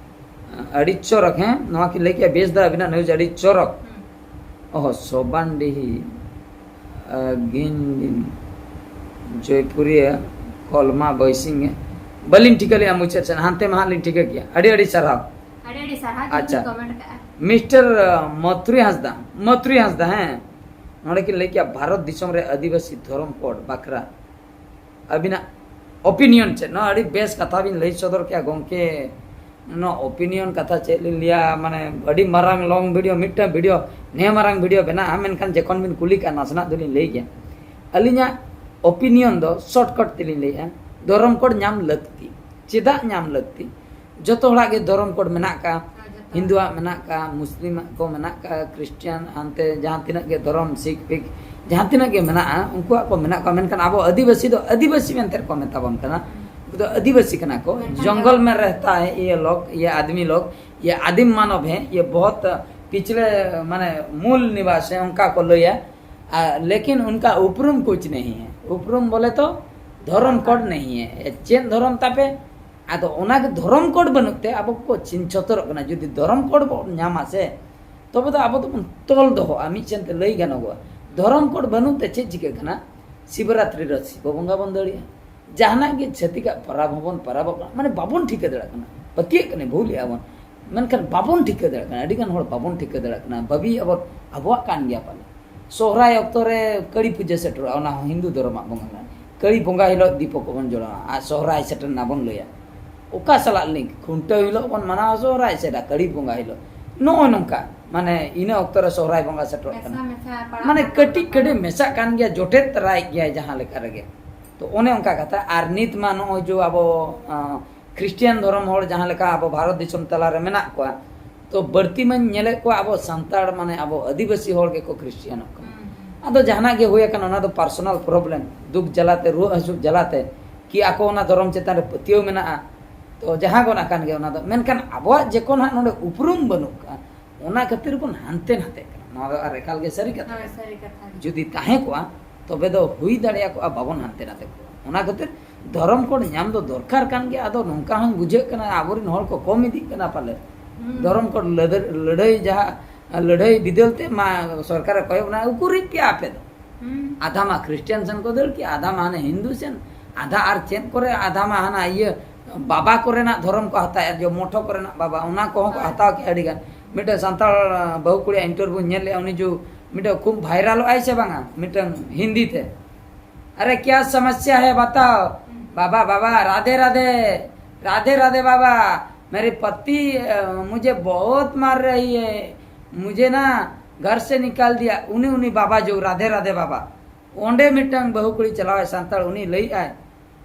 ᱟᱹᱰᱤ ᱪᱚᱨᱚᱠ, ᱦᱮᱸ, ᱱᱚᱣᱟ ᱠᱤᱱ ᱞᱟᱹᱭ ᱠᱮᱜᱼᱟ, ᱵᱤᱭᱮᱥ ᱫᱟ, ᱟᱹᱵᱤᱱᱟᱜ ᱱᱤᱭᱩᱡᱽ ᱟᱹᱰᱤ ᱪᱚᱨᱚᱠ᱾ ᱦᱩᱸ᱾ ᱚᱦᱚ, ᱥᱚᱵᱟᱱᱰᱤᱦᱤ, ᱟᱹᱜᱤᱱ ᱵᱤᱱ ᱡᱚᱭᱯᱩᱨᱤᱭᱟᱹ ᱠᱚᱞᱢᱟ ᱵᱚᱭᱥᱤᱝᱜᱟ᱾ ᱵᱟᱹᱞᱤᱧ ᱴᱷᱤᱠᱟᱹ ᱞᱮᱜᱼᱟ ᱢᱩᱪᱟᱹᱫ ᱥᱮᱫ, ᱦᱟᱱᱛᱮ ᱢᱟ ᱦᱟᱸᱜ ᱞᱤᱧ ᱴᱷᱤᱠᱟᱹ ᱠᱮᱜᱼᱟ᱾ ᱟᱹᱰᱤ ᱟᱹᱰᱤ ᱥᱟᱨᱦᱟᱣ᱾ ᱟᱹᱰᱤ ᱟᱹᱰᱤ ᱥᱟᱨᱦᱟᱣ, ᱟᱪᱪᱷᱟ᱾ ᱠᱚᱢᱮᱱᱴ ᱠᱟᱜᱼᱟ᱾ ᱢᱤᱥᱴᱟᱨ, ᱟᱸ, ᱢᱚᱛᱷᱩᱨᱤ ᱦᱟᱸᱥᱫᱟ, ᱢᱚᱛᱷᱩᱨᱤ ᱦᱟᱸᱥᱫᱟ, ᱦᱮᱸ, ᱱᱚᱰᱮ ᱠᱤᱱ ᱞᱟᱹᱭ ᱠᱮᱜᱼᱟ ᱵᱷᱟᱨᱚᱛ ᱫᱤᱥᱚᱢ ᱨᱮ ᱟᱹᱫᱤᱵᱟᱹᱥᱤ ᱫᱷᱚᱨᱚᱢ ᱠᱳᱰ ᱵᱟᱠᱷᱨᱟ ᱟᱹᱵᱤᱱᱟᱜ ᱚᱯᱤᱱᱤᱭᱚᱱ ᱪᱮᱫ? ᱱᱚᱣᱟ ᱟᱹᱰᱤ ᱵᱮᱥ ᱠᱟᱛᱷᱟ ᱵᱤᱱ ᱞᱟᱹᱭ ᱥᱚᱫᱚᱨ ᱠᱮᱜᱼᱟ ᱜᱚᱢᱠᱮ᱾ ᱱᱚᱣᱟ ᱚᱯᱤᱱᱤᱭᱚᱱ ᱠᱟᱛᱷᱟ ᱪᱮᱫ ᱞᱤᱧ ᱞᱟᱹᱭᱟ, ᱢᱟᱱᱮ ᱟᱹᱰᱤ ᱢᱟᱨᱟᱝ ᱞᱚᱝ ᱵᱷᱤᱰᱤᱭᱳ, ᱢᱤᱫᱴᱟᱝ ᱵᱷᱤᱰᱤᱭᱳ, ᱱᱤᱭᱟᱹ ᱢᱟᱨᱟᱝ ᱵᱷᱤᱰᱤᱭᱳ ᱵᱮᱱᱟᱜᱼᱟ, ᱢᱮᱱᱠᱷᱟᱱ ᱡᱚᱠᱷᱚᱱ ᱵᱤᱱ ᱠᱩᱞᱤ ᱠᱟᱜᱼᱟ, ᱱᱟᱥᱮᱱᱟᱜ ᱫᱚᱞᱤᱧ ᱞᱟᱹᱭ ᱜᱮᱭᱟ᱾ ᱟᱹᱞᱤᱧᱟᱜ ᱚᱯᱤᱱᱤᱭᱚᱱ ᱫᱚ ᱥᱚᱨᱴᱠᱟᱴ ᱛᱮᱞᱤᱧ ᱞᱟᱹᱭᱮᱜᱼᱟ, ᱫᱷᱚᱨᱚᱢ ᱠᱳᱰ ᱧᱟᱢ ᱞᱟᱹᱠᱛᱤ᱾ ᱪᱮᱫᱟᱜ ᱧᱟᱢ ᱞᱟᱹᱠᱛᱤ? ᱡᱚᱛᱚ ᱦᱚᱲᱟᱜ ᱜᱮ ᱫᱷᱚᱨᱚᱢ ᱠᱳᱰ ᱢᱮᱱᱟᱜ ᱟᱠᱟᱫᱼᱟ, ᱦᱮᱸ, ᱡᱚᱛᱚ᱾ ᱦᱤᱱᱫᱩᱣᱟᱜ ᱢᱮᱱᱟᱜ ᱟᱠᱟᱫᱼᱟ, ᱢᱩᱥᱞᱤᱢᱟᱜ ᱠᱚ ᱢᱮᱱᱟᱜ ᱟᱠᱟᱫᱼᱟ, ᱠᱷᱨᱤᱥᱴᱤᱭᱟᱱ, ᱦᱟᱱᱛᱮ ᱡᱟᱦᱟᱸ ᱛᱤᱱᱟᱹᱜ ᱜᱮ ᱫᱷᱚᱨᱚᱢ, ᱥᱤᱠᱷ ᱯᱷᱤᱠᱷ, ᱡᱟᱦᱟᱸ ᱛᱤᱱᱟᱹᱜ ᱜᱮ ᱢᱮᱱᱟᱜᱼᱟ, ᱩᱱᱠᱩᱣᱟᱜ ᱠᱚ ᱢᱮᱱᱟᱜ ᱠᱚᱣᱟ, ᱢᱮᱱᱠᱷᱟᱱ ᱟᱵᱚ ᱟᱹᱫᱤᱵᱟᱹᱥᱤ ᱫᱚ ᱟᱹᱫᱤᱵᱟᱹᱥᱤ ᱢᱮᱱᱛᱮ ᱠᱚ ᱢᱮᱛᱟ ᱵᱚᱱ ᱠᱟᱱᱟ᱾ ᱩᱱᱠᱩ ᱫᱚ ᱟᱹᱫᱤᱵᱟᱹᱥᱤ ᱠᱟᱱᱟ ᱠᱚ, ᱢᱮᱱᱠᱷᱟᱱ ᱡᱚᱝᱜᱚᱞ ᱫᱚ ᱢᱮ ᱨᱮᱦᱛᱟ ᱦᱮ ᱭᱮ ᱞᱳᱜ, ᱭᱮ ᱟᱫᱢᱤ ᱞᱳᱜ, ᱭᱮ ᱟᱫᱤᱢ ᱢᱟᱱᱚᱵ ᱦᱮ, ᱭᱮ ᱵᱚᱦᱚᱛ ᱯᱤᱪᱷᱞᱮ, ᱢᱟᱱᱮ ᱢᱩᱞ ᱱᱤᱵᱟᱥ ᱦᱮ, ᱚᱱᱠᱟ ᱠᱚ ᱞᱟᱹᱭᱟ᱾ ᱟᱨ ᱞᱮᱠᱤᱱ ᱩᱱᱠᱟ ᱩᱯᱨᱩᱢ ᱠᱩᱪ ᱱᱟᱦᱤ ᱦᱮ, ᱩᱯᱨᱩᱢ ᱵᱚᱞᱮ ᱛᱚ ᱫᱷᱚᱨᱚᱢ ᱠᱳᱰ ᱱᱟᱦᱤ ᱦᱮ᱾ ᱪᱮᱫ ᱫᱷᱚᱨᱚᱢ ᱛᱟᱯᱮ? ᱟᱫᱚ ᱚᱱᱟᱜᱮ ᱫᱷᱚᱨᱚᱢ ᱠᱳᱰ ᱵᱟᱹᱱᱩᱜ ᱛᱮ ᱟᱵᱚ ᱠᱚ ᱪᱷᱤᱝ ᱪᱷᱚᱛᱚᱨᱚᱜ ᱠᱟᱱᱟ᱾ ᱡᱩᱫᱤ ᱫᱷᱚᱨᱚᱢ ᱠᱳᱰ ᱵᱚᱱ ᱧᱟᱢᱟ ᱥᱮ, ᱛᱚᱵᱮ ᱫᱚ ᱟᱵᱚ ᱫᱚᱵᱚᱱ ᱛᱚᱞ ᱫᱚᱦᱚᱜᱼᱟ, ᱢᱤᱫ ᱥᱮᱱ ᱛᱮ ᱞᱟᱹᱭ ᱜᱟᱱᱚᱜᱚᱜᱼᱟ᱾ ᱫᱷᱚᱨᱚᱢ ᱠᱳᱰ ᱵᱟᱹᱱᱩᱜ ᱛᱮ ᱪᱮᱫ ᱪᱤᱠᱟᱹᱜ ᱠᱟᱱᱟ? ᱥᱤᱵᱚᱨᱟᱛᱨᱤ ᱨᱮ ᱥᱤᱵᱚ ᱵᱚᱸᱜᱟ ᱵᱚᱱ ᱫᱟᱹᱲᱮᱜᱼᱟ, ᱡᱟᱦᱟᱱᱟᱜ ᱜᱮ ᱪᱷᱟᱹᱛᱤᱠᱟᱜ ᱯᱚᱨᱟᱵᱽ ᱦᱚᱸᱵᱚᱱ ᱯᱚᱨᱟᱵᱚᱜ ᱠᱟᱱᱟ, ᱢᱟᱱᱮ ᱵᱟᱵᱚᱱ ᱴᱷᱤᱠᱟᱹ ᱫᱟᱲᱮᱭᱟᱜ ᱠᱟᱱᱟ᱾ ᱯᱟᱹᱛᱭᱟᱹᱜ ᱠᱟᱱᱟ ᱵᱷᱩᱞᱮᱜᱼᱟ ᱵᱚᱱ, ᱢᱮᱱᱠᱷᱟᱱ ᱵᱟᱵᱚᱱ ᱴᱷᱤᱠᱟᱹ ᱫᱟᱲᱮᱭᱟᱜ ᱠᱟᱱᱟ᱾ ᱟᱹᱰᱤ ᱜᱟᱱ ᱦᱚᱲ ᱵᱟᱵᱚᱱ ᱴᱷᱤᱠᱟᱹ ᱫᱟᱲᱮᱭᱟᱜ ᱠᱟᱱᱟ, ᱵᱷᱟᱹᱵᱤᱭᱮᱫᱼᱟ ᱵᱚᱱ ᱟᱵᱚᱣᱟᱜ ᱠᱟᱱ ᱜᱮᱭᱟ ᱯᱟᱞᱮ᱾ ᱥᱚᱦᱨᱟᱭ ᱚᱠᱛᱚ ᱨᱮ ᱠᱟᱹᱲᱤ ᱯᱩᱡᱟᱹ ᱥᱮᱴᱮᱨᱚᱜᱼᱟ, ᱚᱱᱟ ᱦᱚᱸ ᱦᱤᱱᱫᱩ ᱫᱷᱚᱨᱚᱢᱟᱜ ᱵᱚᱸᱜᱟ ᱠᱟᱱᱟ᱾ ᱠᱟᱹᱲᱤ ᱵᱚᱸᱜᱟ ᱦᱤᱞᱳᱜ ᱫᱤᱯᱚ ᱠᱚᱵᱚᱱ ᱡᱚᱲᱟᱣᱟ ᱟᱨ ᱥᱚᱦᱨᱟᱭ ᱥᱮᱴᱮᱨ ᱮᱱᱟ ᱵᱚᱱ ᱞᱟᱹᱭᱟ᱾ ᱚᱠᱟ ᱥᱟᱞᱟᱜ ᱞᱤᱝᱠ? ᱠᱷᱩᱱᱴᱟᱹᱣ ᱦᱤᱞᱳᱜ ᱵᱚᱱ ᱢᱟᱱᱟᱣᱟ ᱥᱚᱦᱨᱟᱭ ᱥᱮ ᱰᱟᱠᱟᱲᱤ ᱵᱚᱸᱜᱟ ᱦᱤᱞᱳᱜ? ᱱᱚᱜᱼᱚ ᱱᱚᱝᱠᱟ, ᱢᱟᱱᱮ ᱤᱱᱟᱹ ᱚᱠᱛᱚ ᱨᱮ ᱥᱚᱦᱨᱟᱭ ᱵᱚᱸᱜᱟ ᱥᱮᱴᱮᱨᱚᱜ ᱠᱟᱱᱟ᱾ ᱢᱮᱥᱟ ᱯᱟᱲᱟᱜ ᱢᱟᱱᱮ ᱠᱟᱱᱟ᱾ ᱠᱟᱹᱴᱤᱡ ᱠᱟᱹᱴᱤᱡ ᱢᱮᱥᱟᱜ ᱠᱟᱱ ᱜᱮᱭᱟ, ᱡᱚᱴᱮᱫ ᱛᱟᱨᱟᱭᱮᱫ ᱜᱮᱭᱟᱭ ᱡᱟᱦᱟᱸ ᱞᱮᱠᱟ ᱨᱮᱜᱮ᱾ ᱛᱚ ᱚᱱᱮ ᱚᱱᱠᱟ ᱠᱟᱛᱷᱟ᱾ ᱟᱨ ᱱᱤᱛ ᱢᱟ ᱱᱚᱜᱼᱚᱭ ᱡᱮ ᱟᱵᱚ ᱟᱸ, ᱠᱷᱨᱤᱥᱴᱤᱭᱟᱱ ᱫᱷᱚᱨᱚᱢ ᱦᱚᱲ ᱡᱟᱦᱟᱸ ᱞᱮᱠᱟ ᱟᱵᱚ ᱵᱷᱟᱨᱚᱛ ᱫᱤᱥᱚᱢ ᱛᱟᱞᱟᱨᱮ ᱢᱮᱱᱟᱜ ᱠᱚᱣᱟ, ᱛᱚ ᱵᱟᱹᱲᱛᱤ ᱢᱟᱧ ᱧᱮᱞᱮᱫ ᱠᱚᱣᱟ ᱟᱵᱚ ᱥᱟᱱᱛᱟᱲ, ᱢᱟᱱᱮ ᱟᱵᱚ ᱟᱹᱫᱤᱵᱟᱹᱥᱤ ᱦᱚᱲ ᱜᱮᱠᱚ ᱠᱷᱨᱤᱥᱴᱤᱭᱟᱱᱚᱜ ᱠᱟᱱᱟ᱾ ᱦᱩᱸ, ᱦᱩᱸ᱾ ᱟᱫᱚ ᱡᱟᱦᱟᱱᱟᱜ ᱜᱮ ᱦᱩᱭ ᱟᱠᱟᱱ, ᱚᱱᱟ ᱫᱚ ᱯᱟᱨᱥᱚᱱᱟᱞ ᱯᱨᱚᱵᱞᱮᱢ, ᱫᱩᱠ ᱡᱟᱞᱟᱛᱮ, ᱨᱩᱣᱟᱹ ᱦᱟᱹᱥᱩ ᱡᱟᱞᱟᱛᱮ, ᱠᱤ ᱟᱠᱚ ᱚᱱᱟ ᱫᱷᱚᱨᱚᱢ ᱪᱮᱛᱟᱱ ᱨᱮ ᱯᱟᱹᱛᱭᱟᱹᱣ ᱢᱮᱱᱟᱜᱼᱟ, ᱛᱚ ᱡᱟᱦᱟᱸ ᱜᱚᱱ ᱟᱠᱟᱱ ᱜᱮ ᱚᱱᱟ ᱫᱚ᱾ ᱢᱮᱱᱠᱷᱟᱱ ᱟᱵᱚᱣᱟᱜ ᱡᱮᱠᱚ ᱱᱟᱦᱟᱜ ᱱᱚᱰᱮ ᱩᱯᱨᱩᱢ ᱵᱟᱹᱱᱩᱜ ᱠᱟᱜᱼᱟ, ᱚᱱᱟ ᱠᱷᱟᱹᱛᱤᱨ ᱵᱚᱱ ᱦᱟᱱᱛᱮ ᱱᱟᱛᱮᱜ ᱠᱟᱱᱟ᱾ ᱱᱚᱣᱟ ᱫᱚ ᱟᱨ ᱮᱠᱟᱞ ᱜᱮ ᱥᱟᱹᱨᱤ ᱠᱟᱛᱷᱟ ᱦᱳᱭ, ᱠᱟᱱᱟ᱾ ᱥᱟᱹᱨᱤ ᱠᱟᱛᱷᱟ ᱜᱮ᱾ ᱡᱩᱫᱤ ᱛᱟᱦᱮᱸ ᱠᱚᱜᱼᱟ, ᱛᱚᱵᱮ ᱫᱚ ᱦᱩᱭ ᱫᱟᱲᱮᱭᱟᱜ ᱠᱚᱜᱼᱟ, ᱵᱟᱵᱚᱱ ᱦᱟᱱᱛᱮ ᱱᱟᱛᱮ ᱠᱚᱜᱼᱟ᱾ ᱚᱱᱟ ᱠᱷᱟᱹᱛᱤᱨ ᱫᱷᱚᱨᱚᱢ ᱠᱳᱰ ᱧᱟᱢ ᱫᱚ ᱫᱚᱨᱠᱟᱨ ᱠᱟᱱ ᱜᱮᱭᱟ᱾ ᱟᱫᱚ ᱱᱚᱝᱠᱟ ᱦᱚᱸ ᱵᱩᱡᱷᱟᱹᱜ ᱠᱟᱱᱟ, ᱟᱵᱚᱨᱮᱱ ᱦᱚᱲ ᱠᱚ ᱠᱚᱢ ᱤᱫᱤᱜ ᱠᱟᱱᱟ ᱯᱟᱞᱮ᱾ ᱦᱩᱸ᱾ ᱫᱷᱚᱨᱚᱢ ᱠᱳᱰ ᱞᱟᱹᱫᱟᱹ-, ᱞᱟᱹᱲᱦᱟᱹᱭ ᱡᱟᱦᱟᱸ ᱞᱟᱹᱲᱦᱟᱹᱭ ᱵᱤᱫᱟᱹᱞ ᱛᱮ ᱢᱟ ᱥᱚᱨᱠᱟᱨᱮ ᱠᱚᱭᱚᱜ ᱵᱚᱱᱟ, ᱩᱠᱩᱨᱤᱡ ᱯᱮᱭᱟ ᱟᱯᱮ ᱫᱚ? ᱦᱩᱸ᱾ ᱟᱫᱷᱟ ᱢᱟ ᱠᱷᱨᱤᱥᱴᱤᱭᱟᱱ ᱥᱮᱱ ᱠᱚ ᱫᱟᱹᱲ ᱠᱮᱜᱼᱟ, ᱟᱫᱷᱟ ᱢᱟ ᱦᱟᱱᱮ ᱦᱤᱱᱫᱩ ᱥᱮᱱ, ᱟᱫᱷᱟ ᱟᱨ ᱪᱮᱫ ᱠᱚᱨᱮ, ᱟᱫᱷᱟ ᱢᱟ ᱦᱟᱱᱟ ᱤᱭᱟᱹ ᱵᱟᱵᱟ ᱠᱚᱨᱮᱱᱟᱜ ᱫᱷᱚᱨᱚᱢ ᱠᱚ ᱦᱟᱛᱟᱣᱮᱫᱼᱟ, ᱡᱮ ᱢᱚᱴᱷᱚ ᱠᱚᱨᱮᱱᱟᱜ ᱵᱟᱵᱟ, ᱚᱱᱟ ᱠᱚᱦᱚᱸ ᱠᱚ ᱦᱳᱭ᱾ ᱦᱟᱛᱟᱣ ᱠᱮᱜᱼᱟ ᱟᱹᱰᱤ ᱜᱟᱱ᱾ ᱢᱤᱫᱴᱮᱱ ᱥᱟᱱᱛᱟᱲ ᱵᱟᱹᱦᱩ ᱠᱩᱲᱤᱭᱟᱜ ᱤᱱᱴᱟᱨᱵᱷᱤᱭᱩᱧ ᱧᱮᱞ ᱞᱮᱜᱼᱟ, ᱩᱱᱤ ᱡᱮ ᱢᱤᱫᱴᱮᱱ ᱠᱷᱩᱵ ᱵᱷᱟᱭᱨᱟᱞᱚᱜ ᱟᱭ ᱥᱮ ᱵᱟᱝᱟ, ᱢᱤᱫᱴᱮᱱ ᱦᱤᱱᱫᱤ ᱛᱮ, "अरे क्या समस्या है बताओ, बाबा बाबा, राधे राधे, राधे राधे बाबा, मेरी पति अ, मुझे बहुत मार रही है, मुझे ना घर से निकाल दिया।" ᱩᱱᱤ, ᱩᱱᱤ ᱵᱟᱵᱟ ᱡᱮ ᱨᱟᱫᱷᱮ ᱨᱟᱫᱷᱮ ᱵᱟᱵᱟ, ᱚᱸᱰᱮ ᱢᱤᱫᱴᱟᱝ ᱵᱟᱹᱦᱩ ᱠᱩᱲᱤ ᱪᱟᱞᱟᱣᱟᱭ ᱥᱟᱱᱛᱟᱲ, ᱩᱱᱤ ᱞᱟᱹᱭᱮᱫᱼᱟᱭ,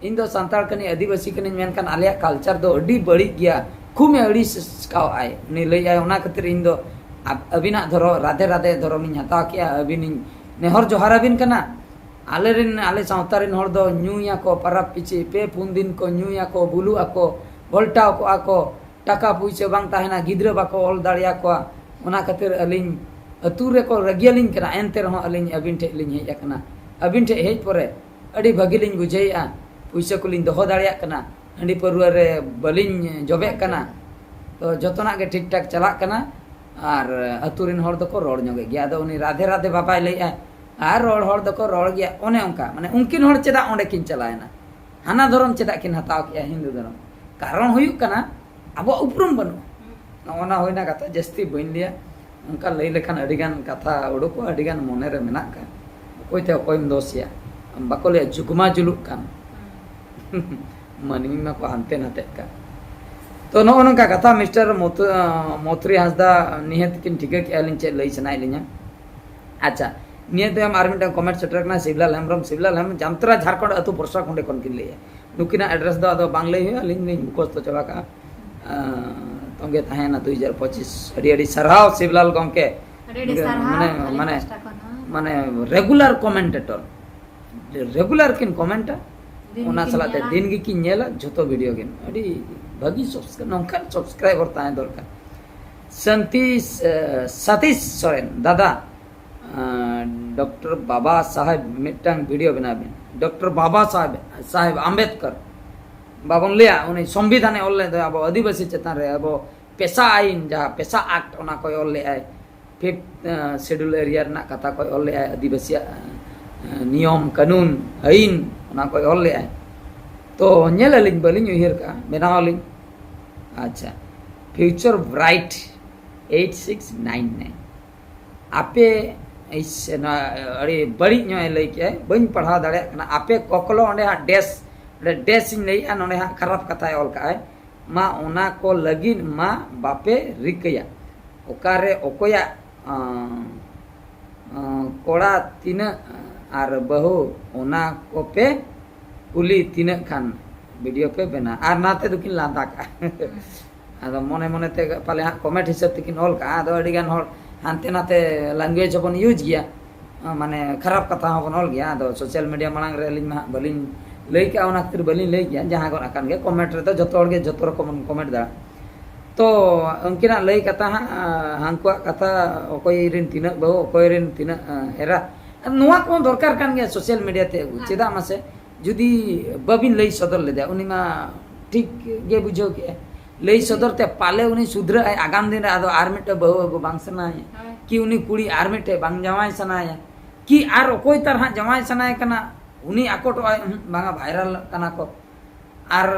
"ᱤᱧ ᱫᱚ ᱥᱟᱱᱛᱟᱲ ᱠᱟᱹᱱᱟᱹᱧ, ᱟᱹᱫᱤᱵᱟᱹᱥᱤ ᱠᱟᱹᱱᱟᱹᱧ, ᱢᱮᱱᱠᱷᱟᱱ ᱟᱞᱮᱭᱟᱜ ᱠᱟᱞᱪᱟᱨ ᱫᱚ ᱟᱹᱰᱤ ᱵᱟᱹᱲᱤᱡ ᱜᱮᱭᱟ, ᱠᱷᱩᱵ ᱮ ᱟᱹᱲᱤᱥ ᱠᱟᱣᱟᱜᱼᱟᱭ᱾" ᱩᱱᱤ ᱞᱟᱹᱭᱮᱫᱼᱟᱭ, "ᱚᱱᱟ ᱠᱷᱟᱹᱛᱤᱨ ᱤᱧ ᱫᱚ ᱟᱵ-, ᱟᱹᱵᱤᱱᱟᱜ ᱫᱷᱚᱨᱚ-, ᱨᱟᱫᱷᱮ ᱨᱟᱫᱷᱮ ᱫᱷᱚᱨᱚᱢᱤᱧ ᱦᱟᱛᱟᱣ ᱠᱮᱜᱼᱟ, ᱟᱹᱵᱤᱱᱤᱧ ᱱᱮᱦᱚᱨ ᱡᱚᱦᱟᱨ ᱟᱹᱵᱤᱱ ᱠᱟᱱᱟ, ᱟᱞᱮᱨᱮᱱ, ᱟᱞᱮ ᱥᱟᱶᱛᱟ ᱨᱮᱱ ᱦᱚᱲ ᱫᱚ ᱧᱩᱭᱟᱠᱚ, ᱯᱟᱨᱟᱵᱽ ᱯᱤᱪᱷᱤ ᱯᱮ ᱯᱩᱱ ᱫᱤᱱ ᱠᱚ ᱧᱩᱭᱟᱠᱚ, ᱵᱩᱞᱩᱜ ᱟᱠᱚ, ᱜᱷᱚᱞᱴᱟᱣ ᱠᱚᱜᱼᱟ ᱠᱚ, ᱴᱟᱠᱟ ᱯᱩᱭᱥᱟᱹ ᱵᱟᱝ ᱛᱟᱦᱮᱱᱟ, ᱜᱤᱫᱽᱨᱟᱹ ᱵᱟᱠᱚ ᱚᱞ ᱫᱟᱲᱮᱭᱟᱠᱚᱣᱟ, ᱚᱱᱟ ᱠᱷᱟᱹᱛᱤᱨ ᱟᱹᱞᱤᱧ ᱟᱹᱛᱩ ᱨᱮᱠᱚ ᱨᱟᱹᱜᱤᱭᱟᱞᱤᱧ ᱠᱟᱱᱟ, ᱮᱱᱛᱮ ᱨᱮᱦᱚᱸ ᱟᱹᱞᱤᱧ ᱟᱹᱵᱤᱱ ᱴᱷᱮᱱ ᱞᱤᱧ ᱦᱮᱡ ᱟᱠᱟᱱᱟ᱾ ᱟᱹᱵᱤᱱ ᱴᱷᱮᱱ ᱦᱮᱡ ᱯᱚᱨᱮ ᱟᱹᱰᱤ ᱵᱷᱟᱹᱜᱤ ᱞᱤᱧ ᱵᱩᱡᱷᱟᱹᱣᱮᱫᱼᱟ, ᱯᱩᱭᱥᱟᱹ ᱠᱚᱞᱤᱧ ᱫᱚᱦᱚ ᱫᱟᱲᱮᱭᱟᱜ ᱠᱟᱱᱟ, ᱦᱟᱺᱰᱤ ᱯᱟᱹᱨᱣᱟᱹ ᱨᱮ ᱵᱟᱹᱞᱤᱧ ᱡᱚᱵᱮᱜ ᱠᱟᱱᱟ, ᱛᱚ ᱡᱚᱛᱚᱱᱟᱜ ᱜᱮ ᱴᱷᱤᱠ ᱴᱷᱟᱠ ᱪᱟᱞᱟᱜ ᱠᱟᱱᱟ᱾ ᱟᱨ ᱟᱹᱛᱩ ᱨᱮᱱ ᱦᱚᱲ ᱫᱚᱠᱚ ᱨᱚᱲ ᱧᱚᱜᱮᱫ ᱜᱮᱭᱟ᱾ ᱟᱫᱚ ᱩᱱᱤ ᱨᱟᱫᱷᱮ ᱨᱟᱫᱷᱮ ᱵᱟᱵᱟᱭ ᱞᱟᱹᱭᱮᱫᱼᱟ, ᱟᱨ ᱨᱚᱲ ᱦᱚᱲ ᱫᱚᱠᱚ ᱨᱚᱲ ᱜᱮᱭᱟ, ᱚᱱᱮ ᱚᱱᱠᱟ, ᱢᱟᱱᱮ ᱩᱱᱠᱤᱱ ᱦᱚᱲ ᱪᱮᱫᱟᱜ ᱚᱸᱰᱮ ᱠᱤᱱ ᱪᱟᱞᱟᱣᱮᱱᱟ, ᱦᱟᱱᱟ ᱫᱷᱚᱨᱚᱢ ᱪᱮᱫᱟᱜ ᱠᱤᱱ ᱦᱟᱛᱟᱣ ᱠᱮᱜᱼᱟ, ᱦᱤᱱᱫᱩ ᱫᱷᱚᱨᱚᱢ? ᱠᱟᱨᱚᱱ ᱦᱩᱭᱩᱜ ᱠᱟᱱᱟ ᱟᱵᱚᱣᱟᱜ ᱩᱯᱨᱩᱢ ᱵᱟᱹᱱᱩᱜᱼᱟ᱾ ᱱᱚᱜᱼᱚ ᱱᱟ ᱦᱩᱭᱱᱟ ᱠᱟᱛᱷᱟ, ᱡᱟᱹᱥᱛᱤ ᱵᱟᱹᱧ ᱞᱟᱹᱭᱟ, ᱚᱱᱠᱟ ᱞᱟᱹᱭ ᱞᱮᱠᱷᱟᱱ ᱟᱹᱰᱤᱜᱟᱱ ᱠᱟᱛᱷᱟ ᱩᱰᱩᱠᱚᱜᱼᱟ, ᱟᱹᱰᱤᱜᱟᱱ ᱢᱚᱱᱮᱨᱮ ᱢᱮᱱᱟᱜ ᱠᱷᱟᱱ᱾ ᱚᱠᱚᱭ ᱛᱮ ᱚᱠᱚᱭᱮᱢ ᱫᱳᱥᱮᱭᱟ? ᱵᱟᱠᱚ ᱞᱟᱹᱭᱟ ᱡᱩᱜᱽᱢᱟ ᱡᱩᱞᱩᱜ ᱠᱟᱱ᱾ ᱢᱟᱹᱱᱢᱤ ᱢᱟᱠᱚ ᱦᱟᱱᱛᱮ ᱱᱟᱛᱮᱜ ᱠᱟᱱ᱾ ᱛᱚ, ᱱᱚᱜᱼᱚ ᱱᱚᱝᱠᱟ ᱠᱟᱛᱷᱟ, ᱢᱤᱥᱴᱟᱨ ᱢᱚᱛᱷᱩ-, ᱟᱸ, ᱢᱚᱛᱷᱩᱨᱤ ᱦᱟᱸᱥᱫᱟ, ᱱᱤᱦᱟᱹᱛ ᱠᱤᱱ ᱴᱷᱤᱠᱟᱹ ᱠᱮᱜᱼᱟ ᱞᱤᱧ ᱪᱮᱫ ᱞᱟᱹᱭ ᱥᱟᱱᱟᱭᱮᱫ ᱞᱤᱧᱟ᱾ ᱟᱪᱪᱷᱟ, ᱱᱤᱭᱟᱹ ᱛᱟᱭᱚᱢ ᱟᱨ ᱢᱤᱫᱴᱟᱝ ᱠᱚᱢᱮᱱᱴ ᱥᱮᱴᱮᱨ ᱠᱟᱱᱟ, ᱥᱤᱵᱞᱟᱞ ᱦᱮᱢᱵᱨᱚᱢ, ᱥᱤᱵᱞᱟᱞ ᱦᱮᱢᱵᱨᱚᱢ, ᱡᱟᱢᱛᱟᱨᱟ, ᱡᱷᱟᱲᱠᱷᱚᱸᱰ ᱟᱹᱛᱩ ᱯᱚᱨᱥᱟ ᱠᱚᱸᱰᱮ ᱠᱷᱚᱱ ᱠᱤᱱ ᱞᱟᱹᱭᱟ᱾ ᱱᱩᱠᱤᱱᱟᱜ ᱮᱰᱨᱮᱥ ᱫᱚ ᱟᱫᱚ ᱵᱟᱝ ᱞᱟᱹᱭ ᱦᱩᱭᱩᱜᱼᱟ, ᱟᱹᱞᱤᱧ ᱞᱤᱧ ᱢᱩᱠᱷᱚᱥᱛᱚ ᱪᱟᱵᱟ ᱠᱟᱜᱼᱟ᱾ ᱟᱸ, ᱛᱚᱸᱜᱮ ᱛᱟᱦᱮᱸᱭᱮᱱᱟ ᱫᱩ ᱦᱟᱡᱟᱨ ᱯᱚᱸᱪᱤᱥ᱾ ᱟᱹᱰᱤ ᱟᱹᱰᱤ ᱥᱟᱨᱦᱟᱣ ᱥᱤᱵᱞᱟᱞ ᱜᱚᱢᱠᱮ᱾ ᱟᱹᱰᱤ ᱟᱹᱰᱤ ᱥᱟᱨᱦᱟᱣ ᱢᱟᱱᱮ, ᱟᱹᱞᱤᱧ ᱢᱟᱱᱮ, ᱯᱟᱦᱴᱟ ᱠᱷᱚᱱ ᱦᱚᱸ᱾ ᱢᱟᱱᱮ ᱨᱮᱜᱩᱞᱟᱨ ᱠᱚᱢᱮᱱᱴᱮᱴᱚᱨ, ᱨᱮᱜᱩᱞᱟᱨ ᱠᱤᱱ ᱠᱚᱢᱮᱱᱴᱟ᱾ ᱫᱤᱱ ᱚᱱᱟ ᱜᱮᱠᱤᱱ ᱥᱟᱞᱟᱜ ᱛᱮ ᱧᱮᱞᱟ᱾ ᱫᱤᱱ ᱜᱮᱠᱤᱱ ᱧᱮᱞᱟ ᱡᱷᱚᱛᱚ ᱵᱷᱤᱰᱤᱭᱳ ᱜᱮ᱾ ᱟᱹᱰᱤ ᱵᱷᱟᱹᱜᱤ ᱥᱚᱵᱥ-, ᱱᱚᱝᱠᱟᱱ ᱥᱟᱵᱥᱠᱨᱟᱭᱵᱟᱨ ᱛᱟᱦᱮᱸ ᱫᱚᱨᱠᱟᱨ᱾ ᱥᱟᱱᱛᱤ, ᱮ, ᱥᱟᱛᱤᱥ ᱥᱚᱨᱮᱱ, ᱫᱟᱫᱟ, ᱮ, ᱰᱚᱠᱴᱚᱨ ᱵᱟᱵᱟ ᱥᱟᱦᱮᱵ ᱢᱤᱫᱴᱟᱝ ᱵᱷᱤᱰᱤᱭᱳ ᱵᱮᱱᱟᱣ ᱵᱤᱱ᱾ ᱰᱚᱠᱴᱚᱨ ᱵᱟᱵᱟ ᱥᱟᱦᱮᱵ, ᱥᱟᱦᱮᱵ ᱟᱢᱵᱮᱫᱠᱚᱨ, ᱵᱟᱵᱚᱱ ᱞᱟᱹᱭᱟ, ᱩᱱᱤ ᱥᱚᱝᱵᱤᱫᱷᱟᱱᱮ ᱚᱞ ᱞᱮᱫ ᱫᱚ ᱟᱵᱚ ᱟᱹᱫᱤᱵᱟᱹᱥᱤ ᱪᱮᱛᱟᱱ ᱨᱮ, ᱟᱵᱚ ᱯᱮᱥᱟ ᱟᱭᱤᱱ, ᱡᱟᱦᱟᱸ ᱯᱮᱥᱟ ᱟᱠᱴ, ᱚᱱᱟ ᱠᱚᱭ ᱚᱞ ᱞᱮᱫᱼᱟᱭ᱾ ᱯᱷᱤᱯᱛᱷ, ᱮ, ᱥᱤᱰᱩᱞ ᱮᱨᱤᱭᱟ ᱨᱮᱱᱟᱜ ᱠᱟᱛᱷᱟ ᱠᱚᱭ ᱚᱞ ᱞᱮᱫᱼᱟᱭ, ᱟᱹᱫᱤᱵᱟᱹᱥᱤᱭᱟᱜ, ᱮ, ᱱᱤᱭᱚᱢ, ᱠᱟᱹᱱᱩᱱ, ᱟᱹᱭᱤᱱ, ᱚᱱᱟ ᱠᱚᱭ ᱚᱞ ᱞᱮᱫᱼᱟᱭ᱾ ᱛᱚ, ᱧᱮᱞ ᱟᱹᱞᱤᱧ, ᱵᱟᱹᱞᱤᱧ ᱩᱭᱦᱟᱹᱨ ᱠᱟᱜᱼᱟ, ᱵᱮᱱᱟᱣ ᱟᱹᱞᱤᱧ᱾ ᱟᱪᱪᱷᱟ, future bright eight six nine nine. ᱟᱯᱮ, ᱤᱥ, ᱱᱚᱣᱟ ᱟᱹᱰᱤ ᱵᱟᱹᱲᱤᱡ ᱧᱚᱜ ᱮ ᱞᱟᱹᱭ ᱠᱮᱜᱼᱟᱭ, ᱵᱟᱹᱧ ᱯᱟᱲᱦᱟᱣ ᱫᱟᱲᱮᱭᱟᱜ ᱠᱟᱱᱟ᱾ ᱟᱯᱮ ᱠᱚᱠᱞᱚ, ᱚᱸᱰᱮ ᱦᱟᱸᱜ ᱰᱮᱥ, ᱚᱸᱰᱮ ᱰᱮᱥ ᱤᱧ ᱞᱟᱹᱭᱮᱜᱼᱟ, ᱱᱚᱸᱰᱮ ᱦᱟᱸᱜ ᱠᱷᱟᱨᱟᱯ ᱠᱟᱛᱷᱟᱭ ᱚᱞ ᱠᱟᱜᱼᱟᱭ᱾ ᱢᱟ ᱚᱱᱟ ᱠᱚ ᱞᱟᱹᱜᱤᱫ ᱢᱟ ᱵᱟᱯᱮ ᱨᱤᱠᱟᱹᱭᱟ᱾ ᱚᱠᱟᱨᱮ ᱚᱠᱚᱭᱟᱜ, ᱟᱸ, ᱟᱸ, ᱠᱚᱲᱟ ᱛᱤᱱᱟᱹᱜ ᱟᱨ ᱵᱟᱹᱦᱩ, ᱚᱱᱟ ᱠᱚᱯᱮ ᱠᱩᱞᱤ ᱛᱤᱱᱟᱹᱜ ᱠᱷᱟᱱ᱾ ᱵᱷᱤᱰᱤᱭᱳ ᱯᱮ ᱵᱮᱱᱟᱣ᱾ ᱟᱨ ᱱᱟᱛᱮ ᱫᱚᱠᱤᱱ ᱞᱟᱸᱫᱟ ᱠᱟᱜᱼᱟ᱾ ᱟᱫᱚ ᱢᱚᱱᱮ ᱢᱚᱱᱮ ᱛᱮ ᱯᱟᱞᱮ ᱦᱟᱸᱜ ᱠᱚᱢᱮᱱᱴ ᱦᱤᱥᱟᱹᱵ ᱛᱮᱠᱤᱱ ᱚᱞ ᱠᱟᱜᱼᱟ᱾ ᱟᱫᱚ ᱟᱹᱰᱤ ᱜᱟᱱ ᱦᱚᱲ ᱦᱟᱱᱛᱮ ᱱᱟᱛᱮ ᱞᱮᱝᱜᱩᱭᱮᱡᱽ ᱦᱚᱸᱵᱚᱱ ᱤᱭᱩᱡᱽ ᱜᱮᱭᱟ, ᱢᱟᱱᱮ ᱠᱷᱟᱨᱟᱯ ᱠᱟᱛᱷᱟ ᱦᱚᱸᱵᱚᱱ ᱚᱞ ᱜᱮᱭᱟ᱾ ᱟᱫᱚ ᱥᱳᱥᱟᱞ ᱢᱤᱰᱤᱭᱟ ᱢᱟᱲᱟᱝ ᱨᱮ ᱟᱹᱞᱤᱧ ᱢᱟ ᱦᱟᱸᱜ ᱵᱟᱹᱞᱤᱧ ᱞᱟᱹᱭ ᱠᱟᱜᱼᱟ, ᱚᱱᱟ ᱠᱷᱟᱹᱛᱤᱨ ᱵᱟᱹᱞᱤᱧ ᱞᱟᱹᱭ ᱜᱮᱭᱟ᱾ ᱡᱟᱦᱟᱸ ᱜᱚᱫ ᱟᱠᱟᱱ ᱜᱮ ᱠᱚᱢᱮᱱᱴ ᱨᱮᱫᱚ ᱡᱚᱛᱚ ᱦᱚᱲ ᱜᱮ ᱡᱚᱛᱚ ᱨᱚᱠᱚᱢ ᱵᱚᱱ ᱠᱚᱢᱮᱱᱴ ᱫᱟᱲᱮᱭᱟᱜᱼᱟ᱾ ᱛᱚ ᱩᱱᱠᱤᱱᱟᱜ ᱞᱟᱹᱭ ᱠᱟᱛᱷᱟ ᱦᱟᱸᱜ, ᱟᱸ, ᱦᱟᱱᱠᱩᱣᱟᱜ ᱠᱟᱛᱷᱟ, ᱚᱠᱚᱭ ᱨᱮᱱ ᱛᱤᱱᱟᱹᱜ ᱵᱟᱹᱦᱩ, ᱚᱠᱚᱭ ᱨᱮᱱ ᱛᱤᱱᱟᱹᱜ, ᱟᱸ, ᱮᱨᱟ, ᱱᱚᱣᱟ ᱠᱚᱦᱚᱸ ᱫᱚᱨᱠᱟᱨ ᱠᱟᱱ ᱜᱮᱭᱟ ᱥᱳᱥᱟᱞ ᱢᱤᱰᱤᱭᱟ ᱛᱮ ᱟᱹᱜᱩ᱾ ᱦᱮᱸ᱾ ᱪᱮᱫᱟᱜ ᱢᱟᱥᱮ, ᱡᱩᱫᱤ ᱵᱟᱹᱵᱤᱱ ᱞᱟᱹᱭ ᱥᱚᱫᱚᱨ ᱞᱮᱫᱮᱭᱟ, ᱩᱱᱤ ᱢᱟ ᱴᱷᱤᱠ ᱜᱮ ᱵᱩᱡᱷᱟᱹᱣ ᱠᱮᱜᱼᱟᱭ᱾ ᱞᱟᱹᱭ ᱥᱚᱫᱚᱨ ᱛᱮ ᱯᱟᱞᱮ ᱩᱱᱤ ᱥᱩᱫᱷᱨᱟᱹᱜ ᱟᱭ, ᱟᱜᱟᱢ ᱫᱤᱱ ᱨᱮ ᱟᱫᱚ ᱟᱨ ᱢᱤᱫᱴᱮᱡ ᱵᱟᱹᱦᱩ ᱟᱹᱜᱩ ᱵᱟᱝ ᱥᱟᱱᱟᱭᱟ, ᱦᱳᱭ᱾ ᱠᱤ ᱩᱱᱤ ᱠᱩᱲᱤ ᱟᱨ ᱢᱤᱫᱴᱮᱡ ᱵᱟᱝ ᱡᱟᱶᱟᱭ ᱥᱟᱱᱟᱭᱟ, ᱠᱤ ᱟᱨ ᱚᱠᱚᱭ ᱛᱟᱨ ᱦᱟᱸᱜ ᱡᱟᱶᱟᱭ ᱥᱟᱱᱟᱭᱮ ᱠᱟᱱᱟ, ᱩᱱᱤ ᱟᱠᱚᱴᱚᱜ ᱟᱭ, ᱩᱸᱦᱩᱸ, ᱵᱟᱝᱟ, ᱵᱷᱟᱭᱨᱟᱞ ᱠᱟᱱᱟ ᱠᱚ᱾ ᱟᱨ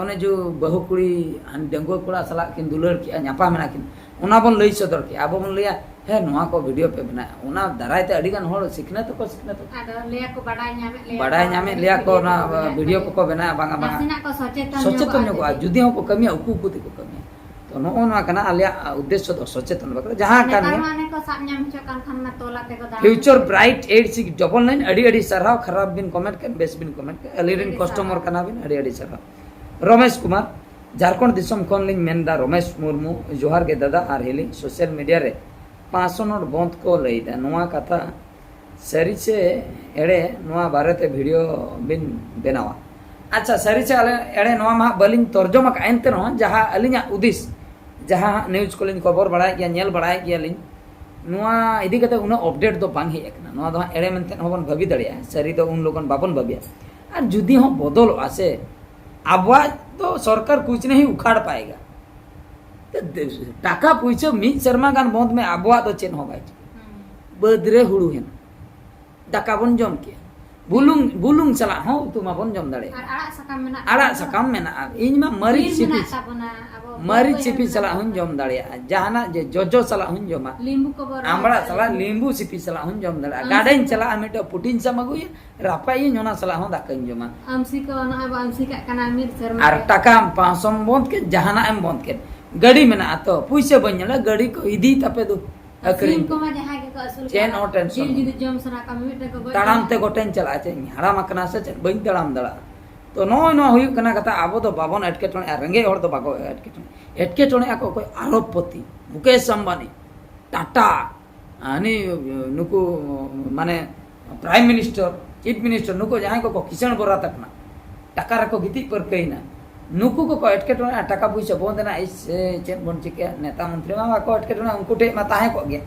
ᱚᱱᱮ ᱡᱮ ᱵᱟᱹᱦᱩ ᱠᱩᱲᱤ ᱰᱟᱺᱜᱩᱣᱟᱹ ᱠᱚᱲᱟ ᱥᱟᱞᱟᱜ ᱠᱤᱱ ᱫᱩᱞᱟᱹᱲ ᱠᱮᱜᱼᱟ, ᱧᱟᱯᱟᱢ ᱮᱱᱟ ᱠᱤᱱ, ᱚᱱᱟ ᱵᱚᱱ ᱞᱟᱹᱭ ᱥᱚᱫᱚᱨ ᱠᱮᱜᱼᱟ᱾ ᱟᱵᱚ ᱵᱚᱱ ᱞᱟᱹᱭᱟ, ᱦᱮᱸ, ᱱᱚᱣᱟ ᱠᱚ ᱵᱷᱤᱰᱤᱭᱳ ᱯᱮ ᱵᱮᱱᱟᱣᱟ, ᱚᱱᱟ ᱫᱟᱨᱟᱭ ᱛᱮ ᱟᱹᱰᱤ ᱜᱟᱱ ᱦᱚᱲ ᱥᱤᱠᱷᱱᱟᱹᱛ ᱦᱚᱸᱠᱚ ᱥᱤᱠᱷᱱᱟᱹᱛᱚᱜᱼᱟ᱾ ᱟᱫᱚ ᱞᱟᱹᱭᱟ ᱠᱚ ᱵᱟᱰᱟᱭ ᱧᱟᱢᱮᱫ ᱞᱮᱭᱟ ᱵᱟᱰᱟᱭ ᱠᱚ, ᱧᱟᱢᱮᱫ ᱞᱮᱭᱟ ᱠᱚ, ᱵᱷᱤᱰᱤᱭᱳ ᱚᱱᱟ ᱠᱚ ᱵᱮᱱᱟᱣ᱾ ᱵᱷᱤᱰᱤᱭᱳ ᱠᱚᱠᱚ ᱵᱮᱱᱟᱣᱟ, ᱵᱟᱝᱟ ᱵᱟᱝᱟ᱾ ᱱᱟᱥᱮᱱᱟᱜ ᱠᱚ ᱥᱚᱪᱮᱛᱚᱱ ᱥᱚᱪᱮᱛᱚᱱ ᱧᱚᱜᱚᱜᱼᱟ, ᱧᱚᱜᱚᱜᱼᱟ, ᱡᱩᱫᱤ ᱡᱩᱫᱤ ᱦᱚᱸᱠᱚ ᱠᱟᱹᱢᱤᱭᱟ, ᱩᱠᱩ ᱩᱠᱩ ᱛᱮᱠᱚ ᱠᱟᱹᱢᱤᱭᱟ᱾ ᱛᱚ ᱱᱚᱜᱼᱚ ᱱᱚᱣᱟ ᱠᱟᱱᱟ ᱟᱞᱮᱭᱟᱜ ᱩᱫᱽᱫᱮᱥᱥᱚ ᱫᱚ, ᱥᱚᱪᱮᱛᱚᱱ ᱵᱟᱠᱷᱨᱟ ᱡᱟᱦᱟᱸ ᱠᱟᱱ ᱱᱮᱛᱟᱨ ᱜᱮ᱾ ᱢᱟ ᱚᱱᱮ ᱠᱚ ᱥᱟᱵ ᱧᱟᱢ ᱦᱚᱪᱚᱜ ᱠᱟᱱ ᱠᱷᱟᱱ ᱢᱟ ᱛᱚᱞᱟ ᱛᱮᱠᱚ ᱫᱟᱞ ᱯᱷᱤᱭᱩᱪᱟᱨ ᱦᱚᱪᱚ᱾ Bright eight six double nine, ᱟᱹᱰᱤ ᱟᱹᱰᱤ ᱥᱟᱨᱦᱟᱣ, ᱠᱷᱟᱨᱟᱯ ᱵᱤᱱ ᱠᱚᱢᱮᱱᱴ ᱠᱮᱫ, ᱵᱮᱥ ᱵᱤᱱ ᱠᱚᱢᱮᱱᱴ ᱠᱮᱫ, ᱟᱹᱞᱤᱧ ᱨᱮᱱ ᱟᱹᱰᱤ ᱠᱟᱥᱴᱚᱢᱟᱨ ᱥᱟᱨᱦᱟᱣ᱾ ᱠᱟᱱᱟ ᱵᱤᱱ, ᱟᱹᱰᱤ ᱟᱹᱰᱤ ᱥᱟᱨᱦᱟᱣ᱾ ᱨᱚᱢᱮᱥ ᱠᱩᱢᱟᱨ, ᱡᱷᱟᱲᱠᱷᱚᱸᱰ ᱫᱤᱥᱚᱢ ᱠᱷᱚᱱ ᱞᱤᱧ ᱢᱮᱱᱫᱟ, ᱨᱚᱢᱮᱥ ᱢᱩᱨᱢᱩ, ᱡᱚᱦᱟᱨ ᱜᱮ ᱫᱟᱫᱟ ᱟᱨ ᱦᱤᱞᱤ᱾ ᱥᱳᱥᱟᱞ ᱢᱤᱰᱤᱭᱟ ᱨᱮ ᱯᱟᱸᱪᱥᱚ ᱱᱳᱴ ᱵᱚᱸᱫ ᱠᱚ ᱞᱟᱹᱭᱫᱟ, ᱱᱚᱣᱟ ᱠᱟᱛᱷᱟ ᱥᱟᱹᱨᱤ ᱥᱮ ᱮᱲᱮ, ᱱᱚᱣᱟ ᱵᱟᱨᱮᱛᱮ ᱵᱷᱤᱰᱤᱭᱳ ᱵᱤᱱ ᱵᱮᱱᱟᱣᱟ? ᱟᱪᱪᱷᱟ, ᱥᱟᱹᱨᱤ ᱥᱮ ᱟᱞᱮ ᱮᱲᱮ, ᱱᱚᱣᱟ ᱢᱟ ᱦᱟᱸᱜ ᱵᱟᱹᱞᱤᱧ ᱛᱚᱨᱡᱚᱢ ᱟᱠᱟᱫᱼᱟ, ᱮᱱᱛᱮ ᱨᱮᱦᱚᱸ ᱡᱟᱦᱟᱸ ᱟᱹᱞᱤᱧᱟᱜ ᱦᱩᱫᱤᱥ, ᱡᱟᱦᱟᱸ ᱦᱟᱸᱜ ᱱᱤᱭᱩᱡᱽ ᱠᱚᱞᱤᱧ ᱠᱷᱚᱵᱚᱨ ᱵᱟᱲᱟᱭᱮᱫ ᱜᱮᱭᱟ, ᱧᱮᱞ ᱵᱟᱲᱟᱭᱮᱫ ᱜᱮᱭᱟᱞᱤᱧ, ᱱᱚᱣᱟ ᱤᱫᱤ ᱠᱟᱛᱮ ᱩᱱᱟᱹᱜ ᱟᱯᱰᱮᱴ ᱫᱚ ᱵᱟᱝ ᱦᱮᱡ ᱟᱠᱟᱱᱟ᱾ ᱱᱚᱣᱟ ᱫᱚ ᱦᱟᱸᱜ ᱮᱲᱮ ᱢᱮᱱᱛᱮ ᱦᱚᱸᱵᱚᱱ ᱵᱷᱟᱹᱵᱤ ᱫᱟᱲᱮᱭᱟᱜᱼᱟ, ᱥᱟᱹᱨᱤ ᱫᱚ ᱩᱱ ᱞᱚᱜᱚᱱ ᱵᱟᱵᱚᱱ ᱵᱷᱟᱹᱵᱤᱭᱟ᱾ ᱟᱨ ᱡᱩᱫᱤ ᱦᱚᱸ ᱵᱚᱫᱚᱞᱚᱜᱼᱟ ᱥᱮ, ᱟᱵᱚᱣᱟᱜ ᱫᱚ ᱥᱚᱨᱠᱟᱨ ᱠᱩᱪ ᱱᱟᱦᱤ ᱩᱠᱷᱟᱲ ᱯᱟᱭᱮᱜᱟ᱾ ᱴᱟᱠᱟ ᱯᱩᱭᱥᱟᱹ ᱢᱤᱫ ᱥᱮᱨᱢᱟ ᱜᱟᱱ ᱵᱚᱸᱫ ᱢᱮ, ᱟᱵᱚᱣᱟᱜ ᱫᱚ ᱪᱮᱫ ᱦᱚᱸ ᱵᱟᱭ ᱪᱤᱠᱟᱹᱜᱼᱟ᱾ ᱦᱩᱸ᱾ ᱵᱟᱹᱫᱽ ᱨᱮ ᱦᱩᱲᱩ ᱦᱮᱱᱟᱜ, ᱫᱟᱠᱟ ᱵᱚᱱ ᱡᱚᱢ ᱠᱮᱭᱟ, ᱵᱩᱞᱩᱝ ᱵᱩᱞᱩᱝ ᱥᱟᱞᱟᱜ ᱦᱚᱸ ᱩᱛᱩ ᱢᱟᱵᱚᱱ ᱡᱚᱢ ᱫᱟᱲᱮᱭᱟᱜᱼᱟ᱾ ᱟᱨ ᱟᱲᱟᱜ ᱥᱟᱠᱟᱢ ᱢᱮᱱᱟᱜ ᱟᱲᱟᱜ ᱛᱟᱵᱚᱱᱟ᱾ ᱥᱟᱠᱟᱢ ᱢᱮᱱᱟᱜᱼᱟ, ᱤᱧ ᱢᱟ ᱢᱟᱹᱨᱤᱪ ᱵᱤᱨ ᱥᱤᱯᱤ, ᱢᱮᱱᱟᱜ ᱛᱟᱵᱚᱱᱟ, ᱟᱵᱚ ᱢᱟᱹᱨᱤᱪ ᱵᱟᱹᱫᱽ ᱥᱤᱯᱤ ᱵᱟᱹᱭᱦᱟᱹᱲ ᱥᱟᱞᱟᱜ ᱢᱮᱱᱟᱜ ᱦᱚᱸᱧ ᱛᱟᱵᱚᱱᱟ᱾ ᱡᱚᱢ ᱫᱟᱲᱮᱭᱟᱜᱼᱟ, ᱡᱟᱦᱟᱱᱟᱜ ᱡᱮ ᱡᱚᱡᱚ ᱥᱟᱞᱟᱜ ᱦᱚᱸᱧ ᱡᱚᱢᱟ, ᱞᱤᱢᱵᱩ ᱠᱚᱵᱚ ᱨᱚᱦᱚᱭ ᱟᱢᱲᱟ ᱠᱟᱜᱼᱟ᱾ ᱥᱟᱞᱟᱜ ᱞᱤᱢᱵᱩ ᱥᱤᱯᱤ ᱥᱟᱞᱟᱜ ᱦᱚᱸᱧ ᱡᱚᱢ ᱫᱟᱲᱮᱭᱟᱜᱼᱟ᱾ ᱟᱢ ᱜᱟᱰᱟᱧ ᱥᱤᱯᱤ᱾ ᱪᱟᱞᱟᱜᱼᱟ, ᱢᱤᱫᱴᱮᱡ ᱯᱩᱴᱷᱤᱧ ᱥᱟᱵ ᱟᱹᱜᱩᱭᱟ, ᱨᱟᱯᱟᱜ ᱤᱧ, ᱚᱱᱟ ᱥᱟᱞᱟᱜ ᱦᱚᱸ ᱫᱟᱠᱟᱧ ᱡᱚᱢᱟ᱾ ᱟᱢᱥᱤ ᱠᱚ ᱱᱚᱜᱼᱚᱭ ᱵᱚ ᱟᱢᱥᱤ ᱠᱟᱜ ᱠᱟᱱᱟ ᱢᱤᱫ ᱥᱮᱨᱢᱟ ᱟᱨ ᱨᱮ᱾ ᱴᱟᱠᱟᱢ ᱯᱟᱸᱪᱥᱚᱢ ᱵᱚᱸᱫ ᱠᱮᱫ, ᱡᱟᱦᱟᱱᱟᱜ ᱮᱢ ᱵᱚᱸᱫ ᱠᱮᱫ, ᱜᱟᱹᱰᱤ ᱢᱮᱱᱟᱜᱼᱟ ᱛᱚ, ᱯᱩᱭᱥᱟᱹ ᱵᱟᱹᱧ ᱧᱮᱞᱟ, ᱜᱟᱹᱰᱤ ᱠᱚ ᱤᱫᱤᱭ ᱛᱟᱯᱮ ᱫᱩ ᱟᱹᱥᱩᱞ ᱟᱹᱠᱷᱨᱤᱧ ᱯᱮ᱾ ᱠᱚᱢᱟ ᱡᱟᱦᱟᱸᱭ ᱜᱮᱠᱚ ᱟᱹᱥᱩᱞ ᱪᱮᱫ ᱠᱚᱣᱟ᱾ ᱦᱚᱸ ᱴᱮᱱᱥᱚᱱ ᱡᱤᱞ ᱡᱩᱫᱤ ᱵᱟᱹᱱᱩᱜ᱾ ᱡᱚᱢ ᱥᱟᱱᱟ ᱠᱚᱣᱟ, ᱢᱤᱢᱤᱫ ᱴᱟᱝ ᱠᱚ ᱜᱚᱡ ᱛᱟᱲᱟᱢ ᱠᱚᱣᱟ᱾ ᱛᱮ ᱜᱚᱴᱮᱧ ᱪᱟᱞᱟᱜᱼᱟ, ᱪᱮᱫ ᱤᱧ ᱦᱟᱲᱟᱢ ᱟᱠᱟᱱᱟ ᱥᱮ ᱪᱮᱫ, ᱵᱟᱹᱧ ᱛᱟᱲᱟᱢ ᱫᱟᱲᱮᱭᱟᱜᱼᱟ᱾ ᱛᱚ ᱱᱚᱜᱼᱚᱭ ᱱᱚᱣᱟ ᱦᱩᱭᱩᱜ ᱠᱟᱱᱟ ᱠᱟᱛᱷᱟ, ᱟᱵᱚ ᱫᱚ ᱵᱟᱵᱚᱱ ᱮᱴᱠᱮᱴᱚᱬᱮᱜᱼᱟ, ᱨᱮᱸᱜᱮᱡ ᱦᱚᱲ ᱫᱚ ᱵᱟᱠᱚ ᱮᱴᱠᱮᱴᱚᱬᱮ᱾ ᱮᱴᱠᱮᱴᱚᱬᱮᱜᱼᱟ ᱠᱚ ᱚᱠᱚᱭ? ᱟᱨᱚᱵᱯᱚᱛᱤ, ᱢᱩᱠᱮᱥ ᱟᱢᱵᱟᱱᱤ, ᱴᱟᱴᱟ, ᱦᱟᱹᱱᱤ ᱱᱩᱠᱩ ᱢᱟᱱᱮ ᱯᱨᱟᱭᱤᱢ ᱢᱤᱱᱤᱥᱴᱟᱨ, ᱪᱤᱯ ᱢᱤᱱᱤᱥᱴᱟᱨ, ᱱᱩᱠᱩ ᱡᱟᱦᱟᱸᱭ ᱠᱚᱠᱚ ᱠᱤᱥᱟᱹᱬ ᱵᱚᱨᱟᱛ ᱟᱠᱟᱱᱟ, ᱴᱟᱠᱟ ᱨᱮᱠᱚ ᱜᱤᱛᱤᱡ ᱯᱟᱹᱨᱠᱟᱹᱭᱮᱱᱟ, ᱱᱩᱠᱩ ᱠᱚᱠᱚ ᱮᱴᱠᱮᱴᱚᱬᱮᱜᱼᱟ, ᱴᱟᱠᱟ ᱯᱩᱭᱥᱟᱹ ᱵᱚᱱᱫ ᱮᱱᱟ, ᱤᱥ, ᱮ, ᱪᱮᱫ ᱵᱚᱱ ᱪᱤᱠᱟᱹᱭᱟ? ᱱᱮᱛᱟ ᱢᱚᱱᱛᱨᱤ ᱢᱟ ᱵᱟᱠᱚ ᱮᱴᱠᱮᱴᱚᱬᱮᱜᱼᱟ, ᱩᱱᱠᱩ ᱴᱷᱮᱡ ᱢᱟ ᱛᱟᱦᱮᱸ ᱠᱚᱜ ᱜᱮ᱾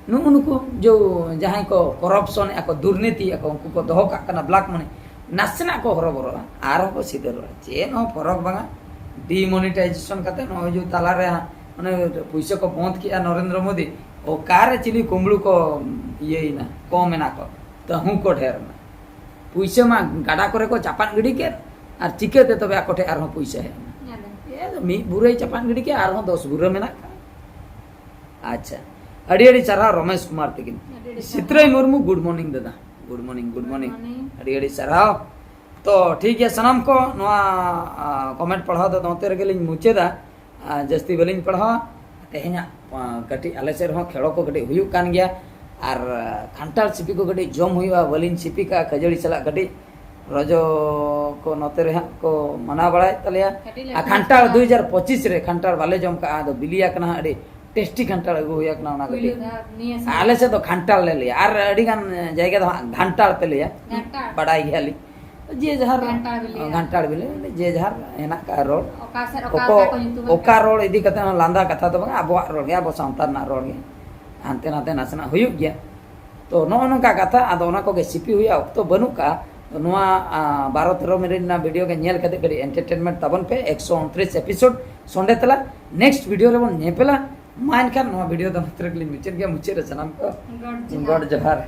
ᱱᱩᱜᱼᱩ ᱱᱩᱠᱩ ᱡᱚ ᱡᱟᱦᱟᱸᱭ ᱠᱚ ᱠᱚᱨᱟᱯᱥᱚᱱᱮᱜᱼᱟ ᱠᱚ, ᱫᱩᱨᱱᱤᱛᱤᱭᱮᱜᱼᱟ ᱠᱚ, ᱩᱱᱠᱩ ᱠᱚ ᱫᱚᱦᱚ ᱠᱟᱜ ᱠᱟᱱᱟ ᱵᱞᱟᱠ ᱢᱟᱱᱤ, ᱱᱟᱥᱮᱱᱟᱜ ᱠᱚ ᱦᱚᱨᱚᱵᱚᱨᱚᱜᱼᱟ, ᱟᱨᱦᱚᱸ ᱠᱚ ᱥᱤᱫᱷᱟᱹᱨᱚᱜᱼᱟ᱾ ᱪᱮᱫ ᱦᱚᱸ ᱯᱷᱚᱨᱚᱠ ᱵᱟᱝᱟ, ᱰᱤᱢᱚᱱᱤᱴᱟᱭᱡᱮᱥᱚᱱ ᱠᱟᱛᱮ ᱱᱚᱜᱼᱚᱭ ᱡᱮ ᱛᱟᱞᱟᱨᱮ ᱦᱟᱸᱜ ᱚᱱᱮ ᱯᱩᱭᱥᱟᱹ ᱠᱚ ᱵᱚᱸᱫ ᱠᱮᱜᱼᱟ ᱱᱚᱨᱮᱱᱫᱨᱚ ᱢᱳᱫᱤ, ᱚᱠᱟᱨᱮ ᱪᱤᱞᱤ ᱠᱩᱢᱵᱽᱲᱩ ᱠᱚ ᱤᱭᱟᱹᱭᱮᱱᱟ, ᱠᱚᱢ ᱮᱱᱟ ᱠᱚ, ᱛᱟᱹᱦᱩ ᱠᱚ ᱰᱷᱮᱨ ᱮᱱᱟ᱾ ᱯᱩᱭᱥᱟᱹ ᱢᱟ ᱜᱟᱰᱟ ᱠᱚᱨᱮ ᱠᱚ ᱪᱟᱯᱟᱫ ᱜᱤᱰᱤ ᱠᱮᱫ, ᱟᱨ ᱪᱤᱠᱟᱹᱛᱮ ᱛᱚᱵᱮ ᱟᱠᱚ ᱴᱷᱮᱡ ᱟᱨᱦᱚᱸ ᱯᱩᱭᱥᱟᱹ ᱦᱮᱡ ᱮᱱᱟ? ᱟᱫᱚ ᱮ, ᱢᱤᱫ ᱵᱩᱨᱟᱹᱭ ᱪᱟᱯᱟᱫ ᱜᱤᱰᱤ ᱠᱮᱫ, ᱟᱨᱦᱚᱸ ᱫᱚᱥ ᱵᱩᱨᱟᱹ ᱢᱮᱱᱟᱜ ᱠᱟᱜᱼᱟ᱾ ᱟᱪᱪᱷᱟ, ᱟᱹᱰᱤ ᱟᱹᱰᱤ ᱥᱟᱨᱦᱟᱣ ᱨᱚᱢᱮᱥ ᱠᱩᱢᱟᱨ ᱛᱤᱠᱤᱱ᱾ ᱟᱹᱰᱤ ᱟᱹᱰᱤ ᱥᱤᱛᱨᱟᱹᱭ ᱥᱟᱨᱦᱟᱣ᱾ ᱢᱩᱨᱢᱩ, good morning ᱫᱟᱫᱟ, good morning, good morning. Good morning. ᱟᱹᱰᱤ ᱟᱹᱰᱤ ᱥᱟᱨᱦᱟᱣ᱾ ᱛᱚ ᱴᱷᱤᱠ ᱜᱮᱭᱟ, ᱥᱟᱱᱟᱢ ᱠᱚ ᱱᱚᱣᱟ ᱠᱚᱢᱮᱱᱴ ᱯᱟᱲᱦᱟᱣ ᱫᱚ ᱱᱚᱛᱮ ᱨᱮᱜᱮ ᱞᱤᱧ ᱢᱩᱪᱟᱹᱫᱟ᱾ ᱟᱨ ᱡᱟᱹᱥᱛᱤ ᱵᱟᱹᱞᱤᱧ ᱯᱟᱲᱦᱟᱣᱟ᱾ ᱛᱮᱦᱮᱧᱟᱜ ᱠᱟᱹᱴᱤᱡ ᱟᱞᱮ ᱥᱮᱫ ᱨᱮᱦᱚᱸ ᱠᱷᱮᱲᱚ ᱠᱚ ᱠᱟᱹᱴᱤᱡ ᱦᱩᱭᱩᱜ ᱠᱟᱱ ᱜᱮᱭᱟ᱾ ᱟᱨ ᱠᱷᱟᱱᱴᱟᱲ ᱥᱤᱯᱤ ᱠᱚ ᱠᱟᱹᱴᱤᱡ ᱡᱚᱢ ᱦᱩᱭᱩᱜᱼᱟ᱾ ᱵᱟᱹᱞᱤᱧ ᱥᱤᱯᱤ ᱠᱟᱜᱼᱟ ᱠᱷᱟᱹᱡᱟᱹᱲᱤ ᱥᱟᱞᱟᱜ ᱠᱟᱹᱴᱤᱡ᱾ ᱨᱚᱡᱚ ᱠᱚ ᱱᱚᱛᱮ ᱨᱮ ᱦᱟᱸᱜ ᱠᱚ ᱢᱟᱱᱟᱣ ᱵᱟᱲᱟᱭᱮᱫ ᱛᱟᱞᱮᱭᱟ᱾ ᱠᱟᱹᱴᱤᱡ ᱞᱮ ᱟᱨ ᱠᱷᱟᱱᱴᱟᱲ ᱫᱩ ᱦᱟᱡᱟᱨ ᱯᱚᱸᱪᱤᱥ ᱨᱮ ᱠᱷᱟᱱᱴᱟᱲ ᱵᱟᱞᱮ ᱡᱚᱢ ᱠᱟᱜᱼᱟ, ᱟᱫᱚ ᱵᱤᱞᱤᱭᱟ ᱠᱟᱱᱟ ᱦᱟᱸᱜ, ᱟᱹᱰᱤ ᱴᱮᱥᱴᱤ ᱠᱷᱟᱱᱴᱟᱲ ᱟᱹᱜᱩ ᱦᱩᱭ ᱠᱟᱱᱟ ᱚᱱᱟ ᱠᱟᱹᱴᱤᱡ᱾ ᱯᱩᱭᱞᱩ ᱫᱷᱟᱣ ᱱᱤᱭᱟᱹ ᱥᱮᱨᱢᱟ᱾ ᱟᱞᱮ ᱥᱮᱫ ᱫᱚ ᱠᱷᱟᱱᱴᱟᱲ ᱞᱮ ᱞᱟᱹᱭᱟ, ᱟᱨ ᱟᱹᱰᱤ ᱜᱟᱱ ᱡᱟᱭᱜᱟ ᱫᱚ ᱦᱟᱸᱜ ᱜᱷᱟᱱᱴᱟᱲ ᱯᱮ ᱞᱟᱹᱭᱟ᱾ ᱜᱷᱟᱱᱴᱟᱲ᱾ ᱵᱟᱰᱟᱭ ᱜᱮᱭᱟᱞᱤᱧ᱾ ᱡᱮ ᱡᱟᱦᱟᱨ ᱜᱷᱟᱱᱴᱟᱲ ᱵᱤᱞᱤ᱾ ᱜᱷᱟᱱᱴᱟᱲ ᱵᱤᱞᱤ, ᱡᱮ ᱡᱟᱦᱟᱨ ᱦᱮᱱᱟᱜ ᱠᱟᱜᱼᱟ ᱨᱚᱲ᱾ ᱚᱠᱟ ᱥᱮᱫ ᱚᱠᱟ ᱚᱠᱚ-, ᱞᱮᱠᱟ ᱠᱚ ᱧᱩᱛᱩᱢ ᱚᱠᱟ ᱟᱠᱟᱫ᱾ ᱨᱚᱲ ᱤᱫᱤ ᱠᱟᱛᱮ ᱦᱚᱸ ᱞᱟᱸᱫᱟ ᱠᱟᱛᱷᱟ ᱫᱚ ᱵᱟᱝ, ᱟᱵᱚᱣᱟᱜ ᱨᱚᱲ ᱜᱮ, ᱟᱵᱚ ᱥᱟᱶᱛᱟ ᱨᱮᱱᱟᱜ ᱨᱚᱲ ᱜᱮ᱾ ᱦᱟᱱᱛᱮ ᱱᱟᱛᱮ ᱱᱟᱥᱮᱱᱟᱜ ᱦᱩᱭᱩᱜ ᱜᱮᱭᱟ᱾ ᱛᱚ ᱱᱚᱜᱼᱚ ᱱᱚᱝᱠᱟ ᱠᱟᱛᱷᱟ, ᱟᱫᱚ ᱚᱱᱟ ᱠᱚᱜᱮ ᱥᱤᱯᱤ ᱦᱩᱭᱩᱜᱼᱟ, ᱚᱠᱛᱚ ᱵᱟᱹᱱᱩᱜ ᱠᱟᱜᱼᱟ᱾ ᱛᱚ ᱱᱚᱣᱟ, ᱟ, ᱵᱟᱨᱚ ᱛᱮᱨᱚ ᱢᱤᱱᱤᱴ ᱨᱮᱱᱟᱜ ᱵᱷᱤᱰᱤᱭᱳ ᱜᱮ ᱧᱮᱞ ᱠᱟᱛᱮ ᱠᱟᱹᱴᱤᱡ entertainment ᱛᱟᱵᱚᱱ ᱯᱮ᱾ ᱮᱠᱥᱚ ᱩᱱᱛᱨᱤᱥ episode ᱥᱚᱸᱰᱮ ᱛᱟᱞᱟ, next ᱵᱷᱤᱰᱤᱭᱳ ᱨᱮᱵᱚᱱ ᱧᱮᱯᱮᱞᱟ᱾ ᱢᱟ ᱮᱱᱠᱷᱟᱱ ᱱᱚᱣᱟ ᱵᱷᱤᱰᱤᱭᱳ ᱫᱚ ᱱᱚᱛᱮ ᱨᱮᱜᱮᱞᱤᱧ ᱢᱩᱪᱟᱹᱫ ᱜᱮᱭᱟ᱾ ᱢᱩᱪᱟᱹᱫ ᱨᱮ ᱥᱟᱱᱟᱢ ᱠᱚ ᱜᱚᱰ ᱡᱚᱦᱟᱨ᱾ ᱜᱚᱰ ᱡᱚᱦᱟᱨ᱾